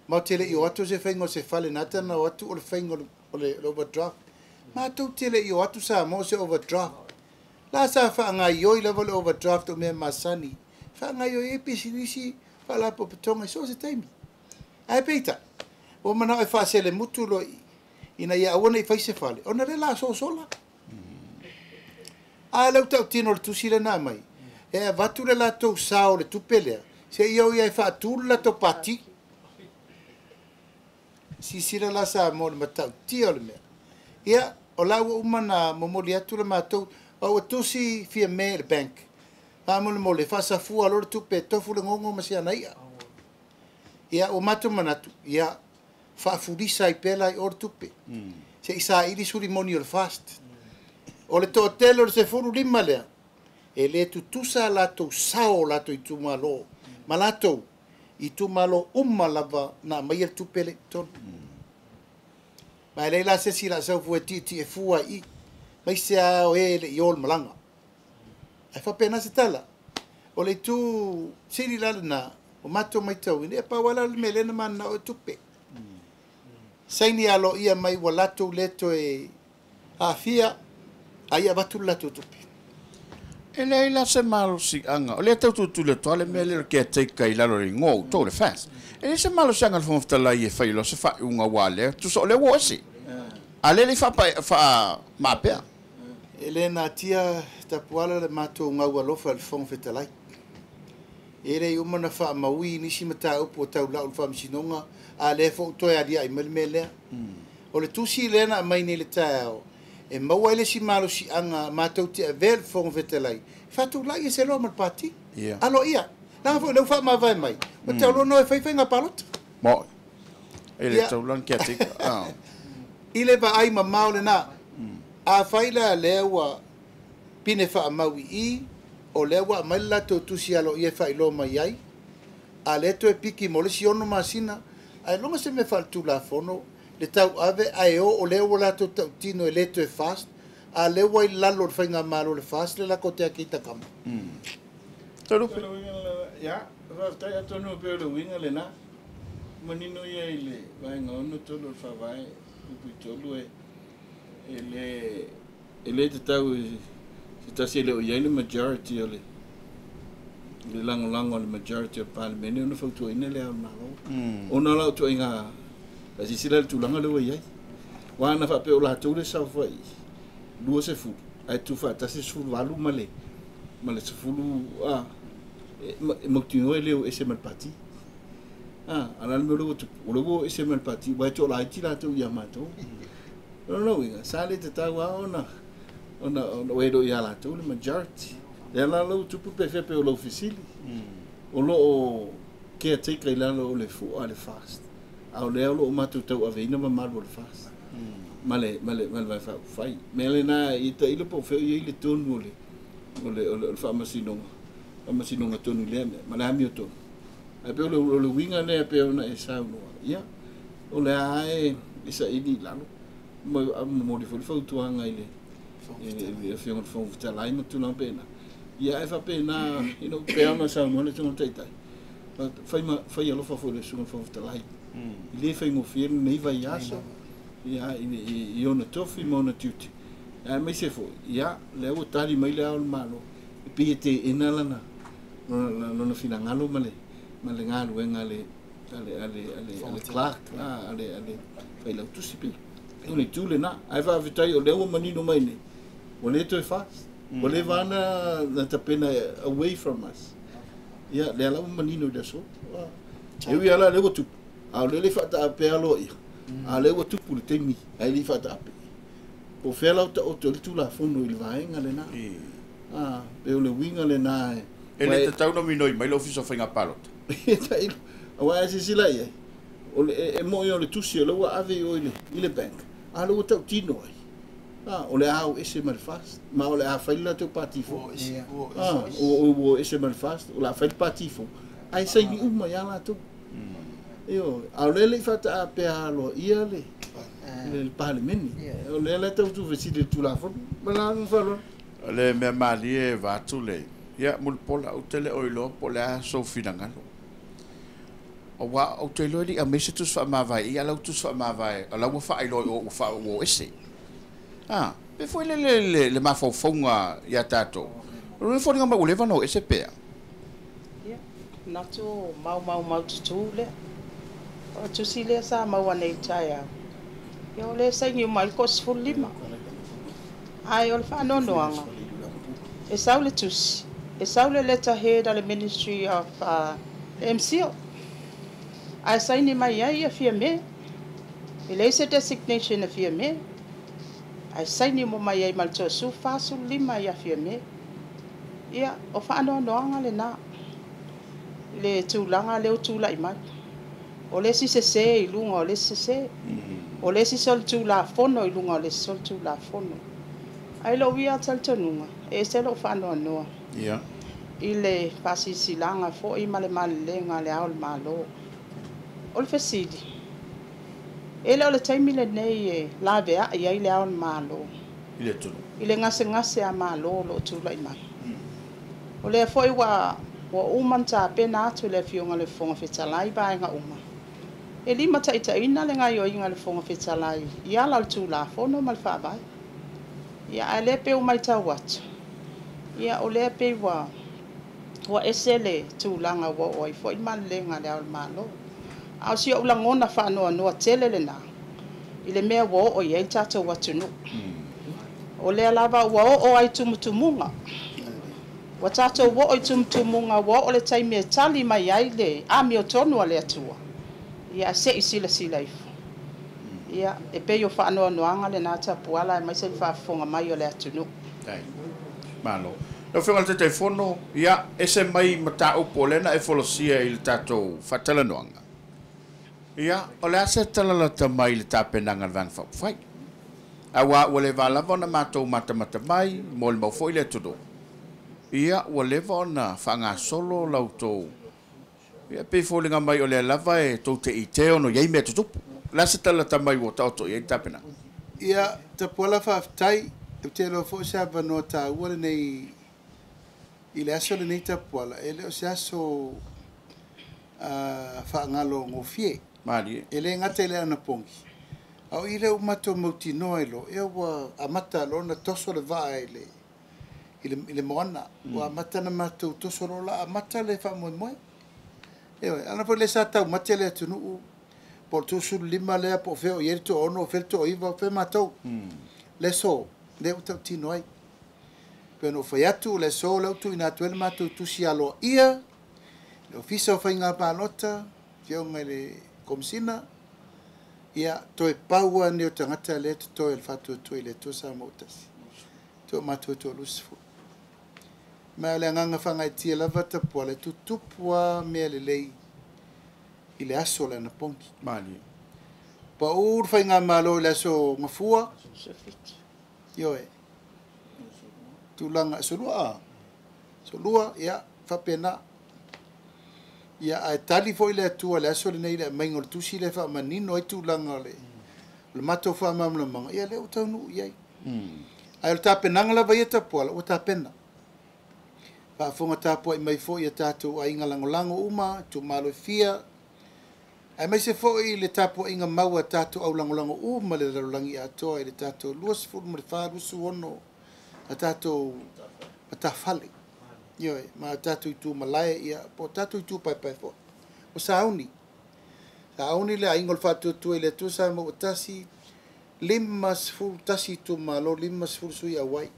Matou te le i o atu o se faiga o se fale na ata na o atu o le faiga o le overdraft. Matou te le i o atu Samoa o se overdraft. La sa faagaoioi lava le overdraft o mea masani. Faagaoioi ai pisinisi, faalapotopotoga i so o se taimi. Ae peitai, ua manao e faaselemutu loa i ina ia aua ne i fai se fale, ona lea o le a sosola. A lea ua tautino i le tusi lea na aumai, e avatu le latou sao o le tupe lea, seia o ia e faatu le latou pati. Silasila la Samoa i le matautia o le mea. Ia, o la ua uma ona momoli atu le matou, a ua tusi Fiame i le bank, faamolemole, faasafua loa le tupe e tofu le gogo ma si ana i'a. Ia, ua matou manatu, ia, faafulisa ai pea la i o le tupe, se i saili suli moni o le FAST. O le toatele o le 15 lea, e le tutusa latou sao o latou itumalo, ma latou itumalo uma lava na aumaia le tupe lea i totonu. Ma e leai la se isi o le a sau fua e tietie fua i i, aemaise lava o e le i o i le malaga. Ae faapena se tala. O le itu sili la lena, ua matou matauina, ia pau lava la o le mea lea na mananao e tupe. Saini aloaia mai ua latou le toe aafia, a ia avatu le latou tupe. E leai la se malosiaga, o lea e tau tulituli atu lava le mea lea o le caretaker i lalo o le igoa o outou o le FAST. E leai se malosiaga a le Fofoga Fetalai e fai loa se faaiuga aua o lea, tusa o lea ua o ese, a o lea e le i faamaapea. E le natia Tapuala le matou gau alofa i le Fofoga Fetalai. E le i uma ona faamaui nisi mataupu o tau lau i le Faamasinoga, a o lea foi ua toe aliae mai le mea lea. O le tusi lea na aumai nei i le taeao, e maua ai le isi malosiaga matou te avea le Fofoga Fetalai e faatulai ese loa ma le Pati. Aloaia. Leaga foi o lea ua faamavae mai, ua tau loa ona o e fai faiga palota. Mo'i. E le tau la ni caretaker. I le vaai mamao lena, afai la lea ua pine faamau i i, o lea ua aumai le latou tusi aloaia e faailoa mai ai, a lea toe piki mo le isi 6 masina, ae loga se mea faaletulafono le tauave ae o o lea ua latou tautino e le toe FAST, a lea ua i lalo o le faigamalo o le FAST le lakou te ake i takama. Toelupe. Ia, faafetai atonu e pei o le uiga lena. Manino ia i le vaega 63 o le Faavae 3 e le e le tatau i se tasi e le o i ai le majority o le le lagolago a le majority o le Palemene ona fautuaina le Ao o le Malo. Ona o lau ituaiga silasila i le tulaga lea ua i ai. Aua ana faapea o latou le saofai 20 ae tuufaatasi le 18 ma le ma le 10 a e mautinoa e le o ese ma le pati. A o le a le mea lea ua tupu? O lea ua o ese ma le pati aua e toalaiti latou ia matou. O lona uiga, sa le tatau lava ona ona ona e le o ia latou le majority. Lea la ua tupu pe fea pei o lau fesili. O lo o caretaker i lalo o le fua a le FAST. A o lea o lo o matou tauaveina mamalu o le FAST. Ma le ma le ma le Vaega Faaupufai. Mea lena ia tailo po o fea o i ai le tonu o le o le o le faamasinoga, faamasinoga tonu i lea mea, ma le amiotonu. Ae pei o le o le uiga lea pei ona e saunoa, ia, o lea lava e saili i lalo. Ma momoli foi le fautuaga i le i le Afioga i le Fofoga Fetalai ma tulaga faapena. Ia ae faapena, ina ua pei ona saunoa le Susuga i le Taitai, fai ma fai alofa foi i le Susuga i le Fofoga Fetalai. E le faigofie lenei vaiaso ia i ona tofi ma ona tiute. Aemaise foi, ia, lea ua tali mai le Ao o le Malo, e pei e teena lana lona finagalo ma le ma le galuega a le a le a le a le clerk a le a le failautusi pei o le itu lena. Ae faafetai o lea ua manino mai nei, ua le toe FAST, ua leva lava na tapena away from us. Ia, lea la ua manino i le aso. E ui lava la lea ua tupu, a o lea e le i faataapea aloaia, a o lea ua tupu i le taimi ae le i faataape. Po o fea la o taoto ai le Tulafono i le vaega lena. Pei o le uiga lena e... E le tatau ona minoi mai le Ofisa o Faiga Palota. Tailo, aua a silasila i ai, o le, e moni o le tusi o lea ua ave i o i le bank, a o lea ua tautino ai, o le a o ese ma le FAST, ma o le a fai le latou pati fou. Ua o ese ma le FAST, o le a fai le pati fou, ae saini uma ia latou. Ioe, a o lea e le i faataapea aloaia le le Palemene. O lea la e tau tuufesili i le Tulafono. Ma le agaga faaaloalo. O le mea malie e vaeatu le, ia, Mulipola, ou te le o iloa po o le a sou finagalo. Aua ou te iloa e le i aumai se tusi faamavae i i, a o lau tusi faamavae, o la ua faailoa i o ua o ese. A, pei foi lele le, le mafaufauga ia tatou. O le foliga mai ua leva ona o ese pea. Ia, manatu o maumau tutu lea. O le tusi lea sa maua nei i le taeao, ia o lea e saini uma ai le toa-15. Ae o le faanoanoaga, e sau le tusi, e sau le letterhead a le Ministry of le MCIL, ae saini mai ai ia Fiame. E leai se designation e Fiame, ae saini uma mai ai ma le toasua 45 ia Fiame. Ia, o faanoanoaga lenā i le tulaga lea ua tulai mai. O le isi sesē i luga o le isi sesē. O le isi solitulafono i luga o le isi solitulafono. Ae i lou ia talitonuga, e ese lou faanoanoa i le faasilasilaga foi ma le malelega a le Ao o le Malo. O le fesili, e le o le taimi lenei e laveai ai le Ao o le Malo i le gasegase a Malo o lo o tulai mai. O lea foi ua uma ona tapena atu e le Afioga i le Fofoga Fetalai vaega uma, e limataitaiina le gaoioiga a le Fofoga Fetalai i ala o le Tulafono ma le Faavae. Ia, ae lea pei ua matau atu, ia o lea pei ua ese le tulaga ua oo ai foi le malelega a le Ao o le Malo. A o si ou lagona faanoanoa tele lenā i le mea ua oo i ai le tatou atunuu. O lea lava ua oo ai tumutumuga. Ua tatou oo i tumutumuga, ua oo le taimi e tali mai ai le amiotonu a le Atua, ia se i silasila ifo. Ia, e pei o faanoanoaga lenā Tapuala aemaise le faafofoga mai o le atunuu. Malo. Lau Afioga i le Taitaifono, ia, ese mai mataupu o lea na e folasia i le tatou faatalanoaga. Ia, o le a se tala lata mai i le tapenaga a le Vaega Faaupufai? Aua ua leva lava ona matou matamata mai, molimau foi le atunuu. Ia, ua leva ona faagasolo la outou. Ia, pei foliga mai o lea lava e tou te ite ona i ai mea tutupu. O le a se tala lata mai ua taoto i ai le tapenaga? Ia, Tapuala, faafetai. Ou te iloa foi o se avanoa taua lenei i le aso lenei Tapuala, e le o se aso faagalogofie. Malie. E le gata i le anapogi, a o i lea ua matou mautinoa ai loa, ia ua amata loa ona toso le vaa i le moana. Ua amata ona matou toso loa la amata le faamoemoe. Ioe, ana foi lea sa taumate le atunuu, po o le 25 lea, po o fea o i ai le toaono, o fea le toaiva, o fea matou. Le aso, lea ua tautino ai. Pe ona ou fai atu, le aso lea ua tuuina atu ai le matou tusi aloaia, le Ofisa o Faiga Palota, Afioga i le Komesina, ia, toe pau lava nei o tagata lea totoe o le Faatuatua i le Atua Samoa ua tasi. Toe o matou e 20. Ma o le agaga faagaeetia lava Tapuala, e tutupu lava mea lelei i le aso o le anapogi. Malie. Pau le faigamalo i le aso Gafua, ioe, tulaga, aso lua, ia, faapena. Ia, ae tali foi le Atua i le aso lenei i le aumaiga o le tusi lea e faamanino ai tulaga o le matou faamalamalamaga, ia lea ua taunuu i ai. Ae o le tapenaga lava ia Tapuala, ua tapena. Faafofoga tapuai mai foi ia tatou aiga lagolago uma, itumalo e fia, aemaise foi le tapuaiga mau a tatou aulagolago uma le lalolagi atoa i le tatou 24, 26 a tatou matafale. Ioe, ma tatou itu malae, ia, po o tatou itu paepae foi. O sauni. Sauni le aiga o le Faatuatua i le Atua Samoa ua tasi, 51 itumalo, 50 sui auai.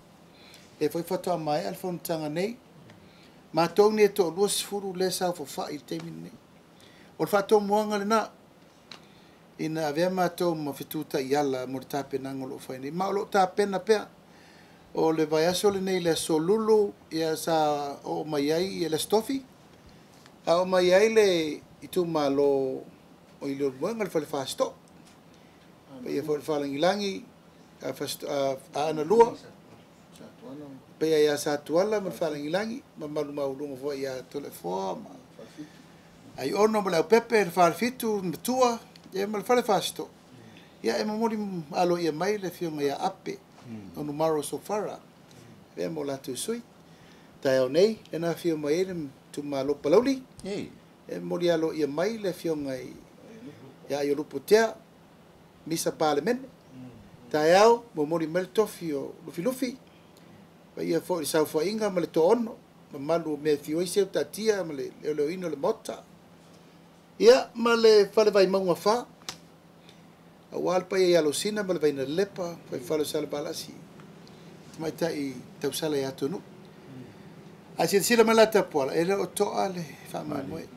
E foi faatoa maea le fonotaga nei. Matou nei e toa 20 lea saofafai i le taimi lenei. O le faatomuaga lenā, ina avea matou ma fetu taiala mo le tapenaga o lo o fai nei. Ma o lo o tapena pea. O le vaiaso lenei le aso Lulu, ia sa oo mai ai ia le Aso Tofi, a oo mai ai le itumalo o Leulumoega le fale Fasitoo. Paia foi le Faalagilagi, Aana Lua, paia ia Satuala ma le Faalagilagi, mamalu maualuga foi ia Toleafoa ma Aiono ma le Aupepe, le Falefitu, le Matua, ia ma le fale Fasitoo. Ia e momoli aloaia mai le afioga ia Ape, Onumaro Sofara, avea ma o latou sui. Taeao nei, lena afio mai ai le itumalo Palauli, e momoli aloaia mai le afioga ia Aiolupotea, Misa Palemene. Taeao, momoli mai le tofi o Lufilufi, paia foi le saofaiga ma le toaono, mamalu o mea fio ai seu tatia ma le leoleoina o le Maota. Ia, ma le fale Vaimauga 4, aua le paia ia Losina ma le Vainalepa, faifale o Salavalasi, tamaitai tausala ia Atonuu. Ae silasila mai la Tapuala, e le o toa le faamoemoe.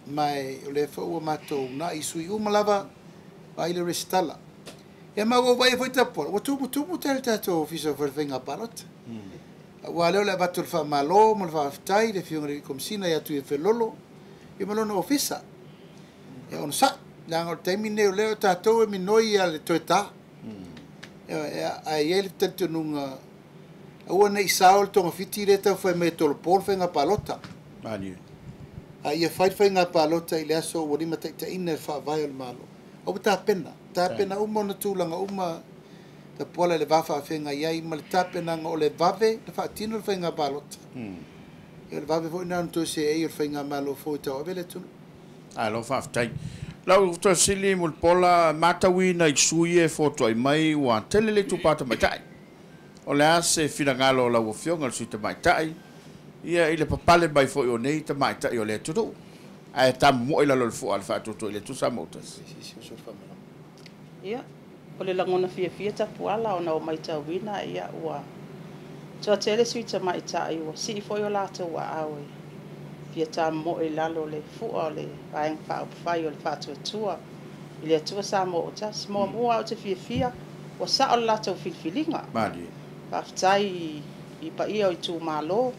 Ma o lea foi ua matou nai sui uma lava, Vaai le resitala. Ia ma ua ou vaaia foi Tapuala, ua tumutumu tele tatou Ofisa o le Faiga Palota. Aua lea o le avatu o le faamalo ma le faafetai i le Afioga i le Komesina ia Tuiafelolo ia ma lona Ofisa. Ia onosai, leaga o le taimi lenei o lea o tatou e minoi ia le toe ta. Ae i ai le talitonuga aua ne i sao le togafiti lea e taufai mai e tolopo le faiga palota. Malie. A ia fai le faiga palota i le aso ua limataitaiina e le Faavae o le Malo. A ua tapena, tapena uma ona tulaga uma Tapuala i le va faafeagai ai ma le tapenaga o le vave na faatino le faiga palota. Ia o le vave foi lena ona toe seei o le faigamalo fou e tauave le atunuu. Malo faafetai. Lau toe fesili Mulipola, matauina i sui usufono ia e fotuai mai ua tele le itupa tamaitai. O le a se finagalo o lau Afioga i le Sui Tamaitai ia i le papale mai foi o nei tamaitai o le atunuu ae tamomoe i lalo o le fua a le Faatuatua i le Atua Samoa ua tasi? Ia, o le lagona fiafia Tapuala ona o matauina ia ua toatele sui tamaitai ua sii foi o latou aao e fia tamomoe i lalo o le fua o le Vaega Faaupufai o le Faatuatua i le Atua Samoa ua tasi. Muamua ou te fiafia ua sao le latou filifiliga. Malie. Faafetai i paia o itumalo,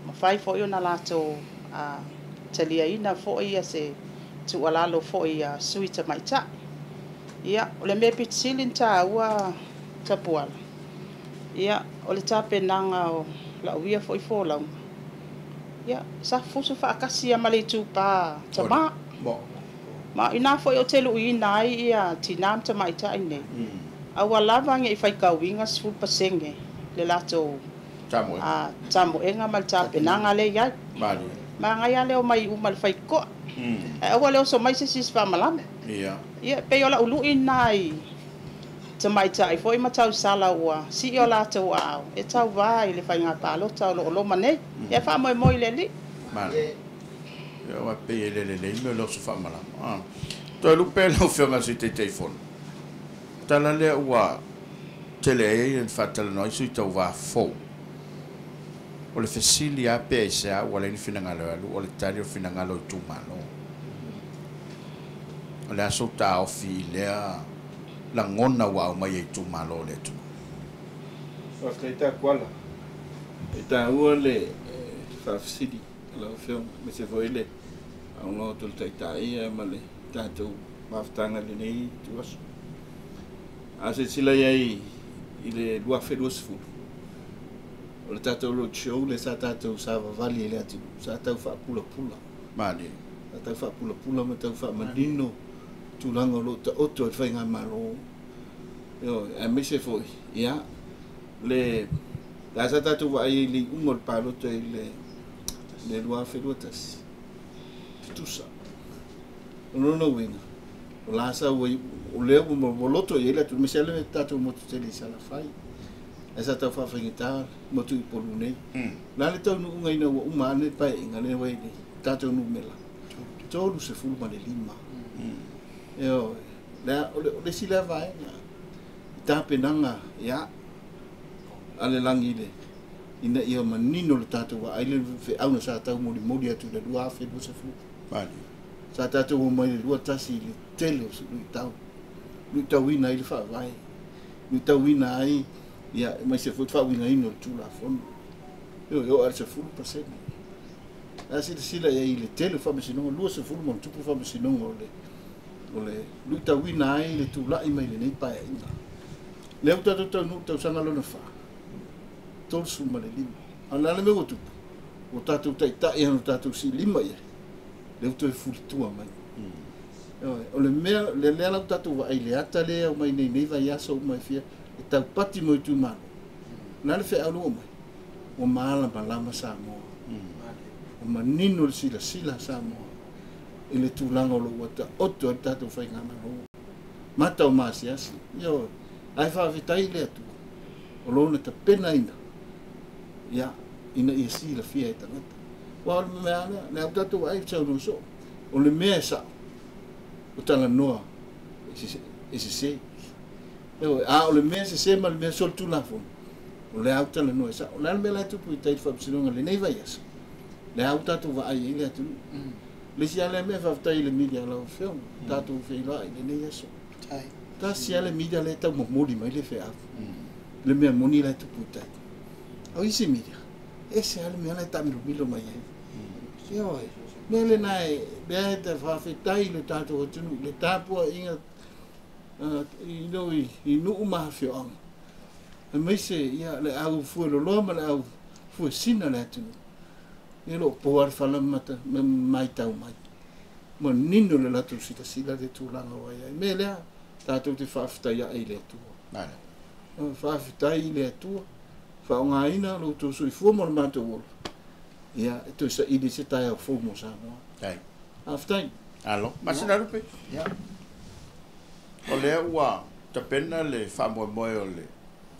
mafai foi ona latou taliaina foi ia se tuualalo foi a sui tamaitai. Ia, o le mea pito sili ona taua Tapuala, ia, o le tapenaga o lau ia foi folauga, ia, sa fusu faatasi lava ma le itupa tama. Ma o ina foi ou te luiina ai ia tina ma tamaitai nei, aua lava ne i faitauina 10% le latou tamoega ma le tapenaga lea e i ai. Manaia lava le omai uma i le faitotoa, ae aua le oso mai se isi faamalama. Ia, e pei o lau lui lena i tamaitai foi ma tausala ua sii o latou aao e tauva i le faiga palota o lo o loma nei. Ia faamoemoe i le Alii. Malo. Ia, aua e pei e le lelei le mea o le oso faamalama. Toe lupe lau Afioga i le Sui Taitaifono. O tala lea ua tele ai ona faatalanoa ai sui tauva fou. O le fesili lava pe aisea ua leai ni finagalo e alu, o le tali o le finagalo o itumalo. O le a sou taofi i lea lagona ua aumai e itumalo o le atunuu? Faafetai Takuala. E taua le faafesili a lau Afioga, aemaise foi le aunoa atu o le Taitai ma le tatou mafutaga i lenei ituaso. A silasila i ai i le 2020, o le tatou road show lea sa tatou savavali i le atunuu, sa tau faapulapula. Malie. Sa tau faapulapula ma tau faamanino tulaga o lo o taoto ai le faigamalo. Ioe, aemaise foi, ia, le la sa tatou vaai ai i le iuga o le palota i le 2021, tutusa. O lona uiga, o la sa ua o lea ua loto i ai le atunuu, aemaise lava le tatou motu tele i Salafai, ae sa tau faafaigata motu i Upolu nei. O le a le taunuuga ina ua uma ane le paeaiga lea ua i ai nei, tatou numera, 35. Ioe, o le isi lea vaega, i tapenaga, ia, a le lagi le, ina ia manino le tatou vaai le feau na sa taumolimoli atu i le 2020. Sa tatou omai i le 21 i le tele o luitau, luitauina ai le faavae, luitauina ai, ia, aemaise foi le faauigaina o le Tulafono. Ioe, oo lava i le 10%. A silasila i ai i le tele o faamasinoga, 20 ma ona tupu faamasinoga o le o le luitauina ai le tulai mai lenei paeaiga. Lea ua tatou taunuu i le tausaga lona fa, 35. A o le a le mea ua tupu? Ua tatou taitai ona tatou siilima i ai, lea ua toe fulitua mai. O le mea, le lea la ua tatou vaai i le ata lea e aumai nei nei vaiaso uma e fia, e taupati mo itumalo. O le a le feau lea ua aumai? Ua malamalama Samoa. Ua manino le silasila a Samoa i le tulaga o lo o ua taoto ai le tatou faigamalo. Mata o maasiasi. Ioe. Ae faafetai i le Atua o lona tapenaina, ia, ina ia silafia e tagata. Aua o le mea lava lea, lea ua tatou vaai i le saunoa soo, o le mea e sao, o talanoa e sese. Ioe. A o le mea sese ma le mea solitulafono, o lea ua talanoa e sao. O le a le mea la e tupu i tai i le faamasinoga i lenei vaiaso? Lea ua tatou vaai ai le atunuu. Le isi lava lea mea, faafetai i le media a lau Afioga, tatou feiloai i lenei aso. Tasi lava le mita lea e taumamoli mai le feau. Le mea moni la e tupu i tai. O isi mita, ese lava le mea la e taamilomilo mai ai. Ioe, mea lena e lea e te faafetai i le tatou atunuu i le tapuaiga i nuu ma afioaga. Aemaise ia le au fueloloa ma le au fuesina o le atunuu. Ia o lo o poa le fala ma matau mai. Manino le latou silasila i le tulaga ua i ai. Mea lea, tatou te faafetai ae i le Atua. Faafetai i le Atua, faaaogaina lo outou soifua ma lo matou ola, ia e toe saili se taeao fou mo Samoa. Faafetai. Alo, Masinalupe. O lea ua tapena le faamoemoe o le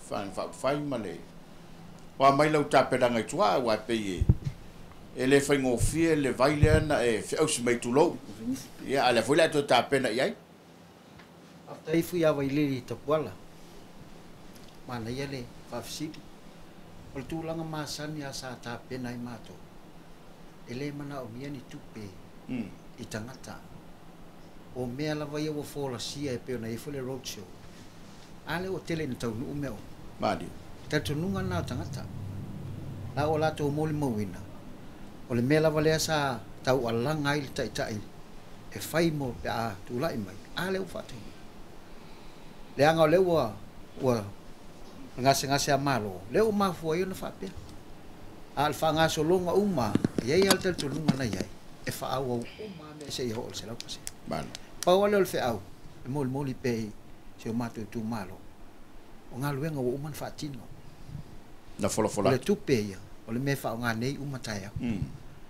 Faaupufai ma le o a mai lau tapenaga i tua aua e pei e le faigofie le vai lea na e feausi mai tulou. Ia, a o lea foi o le a toe tapena i ai. Faafetai Fuiavailili Tapuala. Manaia le faafesili. O le tulaga masani lava sa tapena ai matou, e le manaomia ni tupe i tagata. O mea lava ia ua folasia e pei ona i ai foi le road show. A lea ua tele ina taunuu mea uma. Malie. Talitonuga lena o tagata. La ua latou molimauina, o le mea lava lea sa taualaga ai le taitai e fai mo pe a tulai mai, a lea ua faataunuu. Leaga o lea ua ua gasegase a Malo, lea ua mafua ai ona faapea. A o le faagasologa uma, e i ai lava le talitonuga na i ai, e faaauau uma lava mea seia oo i le 100%. Malo. Pau lava lea o le feau e molimoli pea i si o matou itumalo, o galuega ua uma ona faatino. Na folafola O le atu. tupe ia, o le mea e faaaoga nei uma taeao.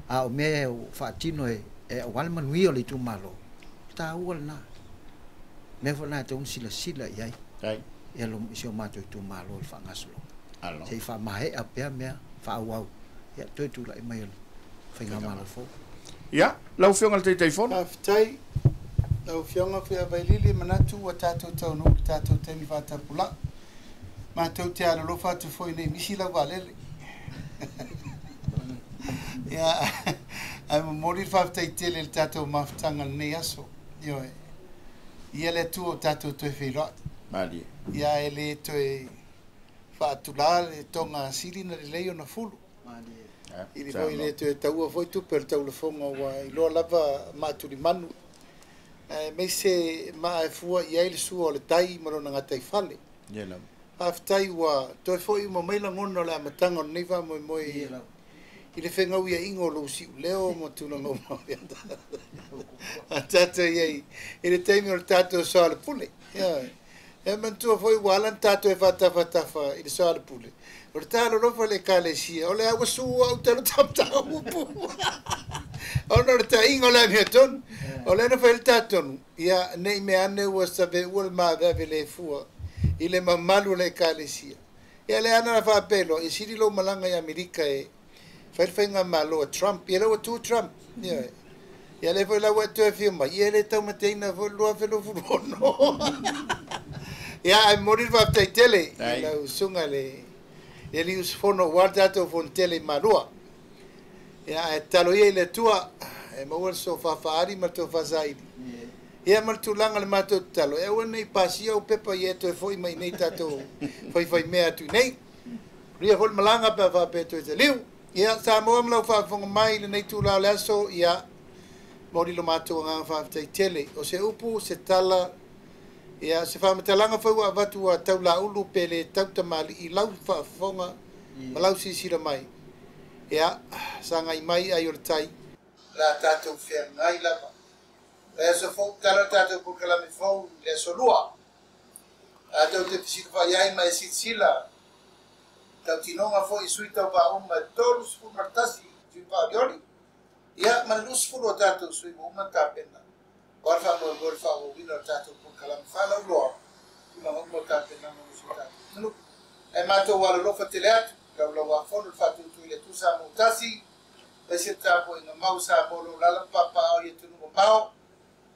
A o mea ua faatino e aua le manuia o le itumalo, o taua lena. Mea foi lena e tatau ona silasila i ai Ai. ia si o matou itumalo i le faagasologa. Alo. Se i faamaea pea mea faaauau, ia toe tulai mai o le faigamalo fou. Ia, lau Afioga i le Taitaifono. Faafetai lau Afioga Fuiavailili, e manatu ua tatou taunuu i le tatou taimi faatapulaa. Matou te alolofa atu foi nei misi lau vaalele. Ia, ae momoli le faafetai tele i le tatou mafutaga i lenei aso. Ioe. Ia le Atua o tatou toe feiloai. Malie. Ia e le toe faatulā le toga sili na lelei ona fulu. Malie. I le foi le toe taua foi tupe o le taulafoga ua iloa lava maatulimanu. Aemaise maa e fua i ai le sua o le tai ma lona gataifale. Ia lava. Faafetai ua toe foi uma mai lagona o le amataga o lenei faamoemoe i le fegauiaiga o lou siuleo ma tulaga uma a tatou i ai i le taimi o le tatou soalepule. Ioe. E manatua foi ua ala ona tatou e faatafatafa i le soalepule. O le talolofa o le ekalesia, o le a ua sua au talo tamataupu. Ona o le taiga o le amiotonu. O lea na fai le tatonu, ia nei mea ane ua saveua le maveave le fua i le mamalu o le ekalesia. Ia le ana na faapelo, e sili lou malaga i Amerika e fai le faigamalo a Trump. Ia lea ua tu Trump. Ia, ia lea foi la ua e toe afio mai, ia e le taumateina foi le 2026. Ia, ae momoli le faafetai tele i lau susuga le alii usufono aua le tatou fonotele i Malua. Ia, ae tatalo ia i le Atua e maua le sofa faaali ma le tofa saili. Ia ma le tulaga o le matou tatalo, e aua ne i pasia au pepa ia e toe foi mai nei tatou faifaimea atu i nei. Manuia foi le malaga pe a faapea e toe taliu. Ia, Samoa ma lau faafofoga mai i lenei itula o le aso, ia, momoli lo matou agaga faafetai tele. O se upu, se tala, ia, o se faamatalaga foi ua avatu ua tau laulu pe le tau tamalii i lau faafofoga ma lau silasila mai. Ia, sagai mai ai o le tai. O le a tatou feagai lava. O le aso fou, tala le tatou polokalame fou i le aso Lua. Tatou te fesilafai ai ma e silasila tautinoga foi i sui tauvaa uma e 31 sui faaolioli, ia ma le 20 o tatou sui ua uma ona tapena aua le faamoemoe i le faaauauina o le tatou polokalame faalauiloa tulaga uma o tapenaga mo si o tatou atunuu. Ae matou alolofa tele atu, laulauafono le faatuatua i le Atua Samoa ua tasi, aemaise le tapuaiga mau a Samoa o lo o alaala ma papaaao i atunuu mamao,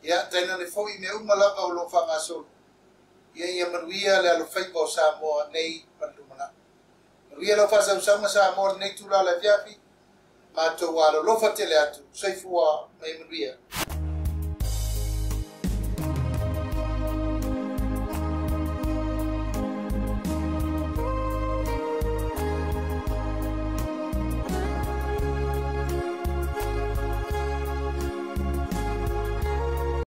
ia tainane foi i mea uma lava o lo o faagasolo. Ia ia manuia le alofaiva o Samoa nei ma le lumanai. Manuia lau faasausauga Samoa i lenei itula o le afiafi. Matou alolofa tele atu. Soifua ma ia manuia.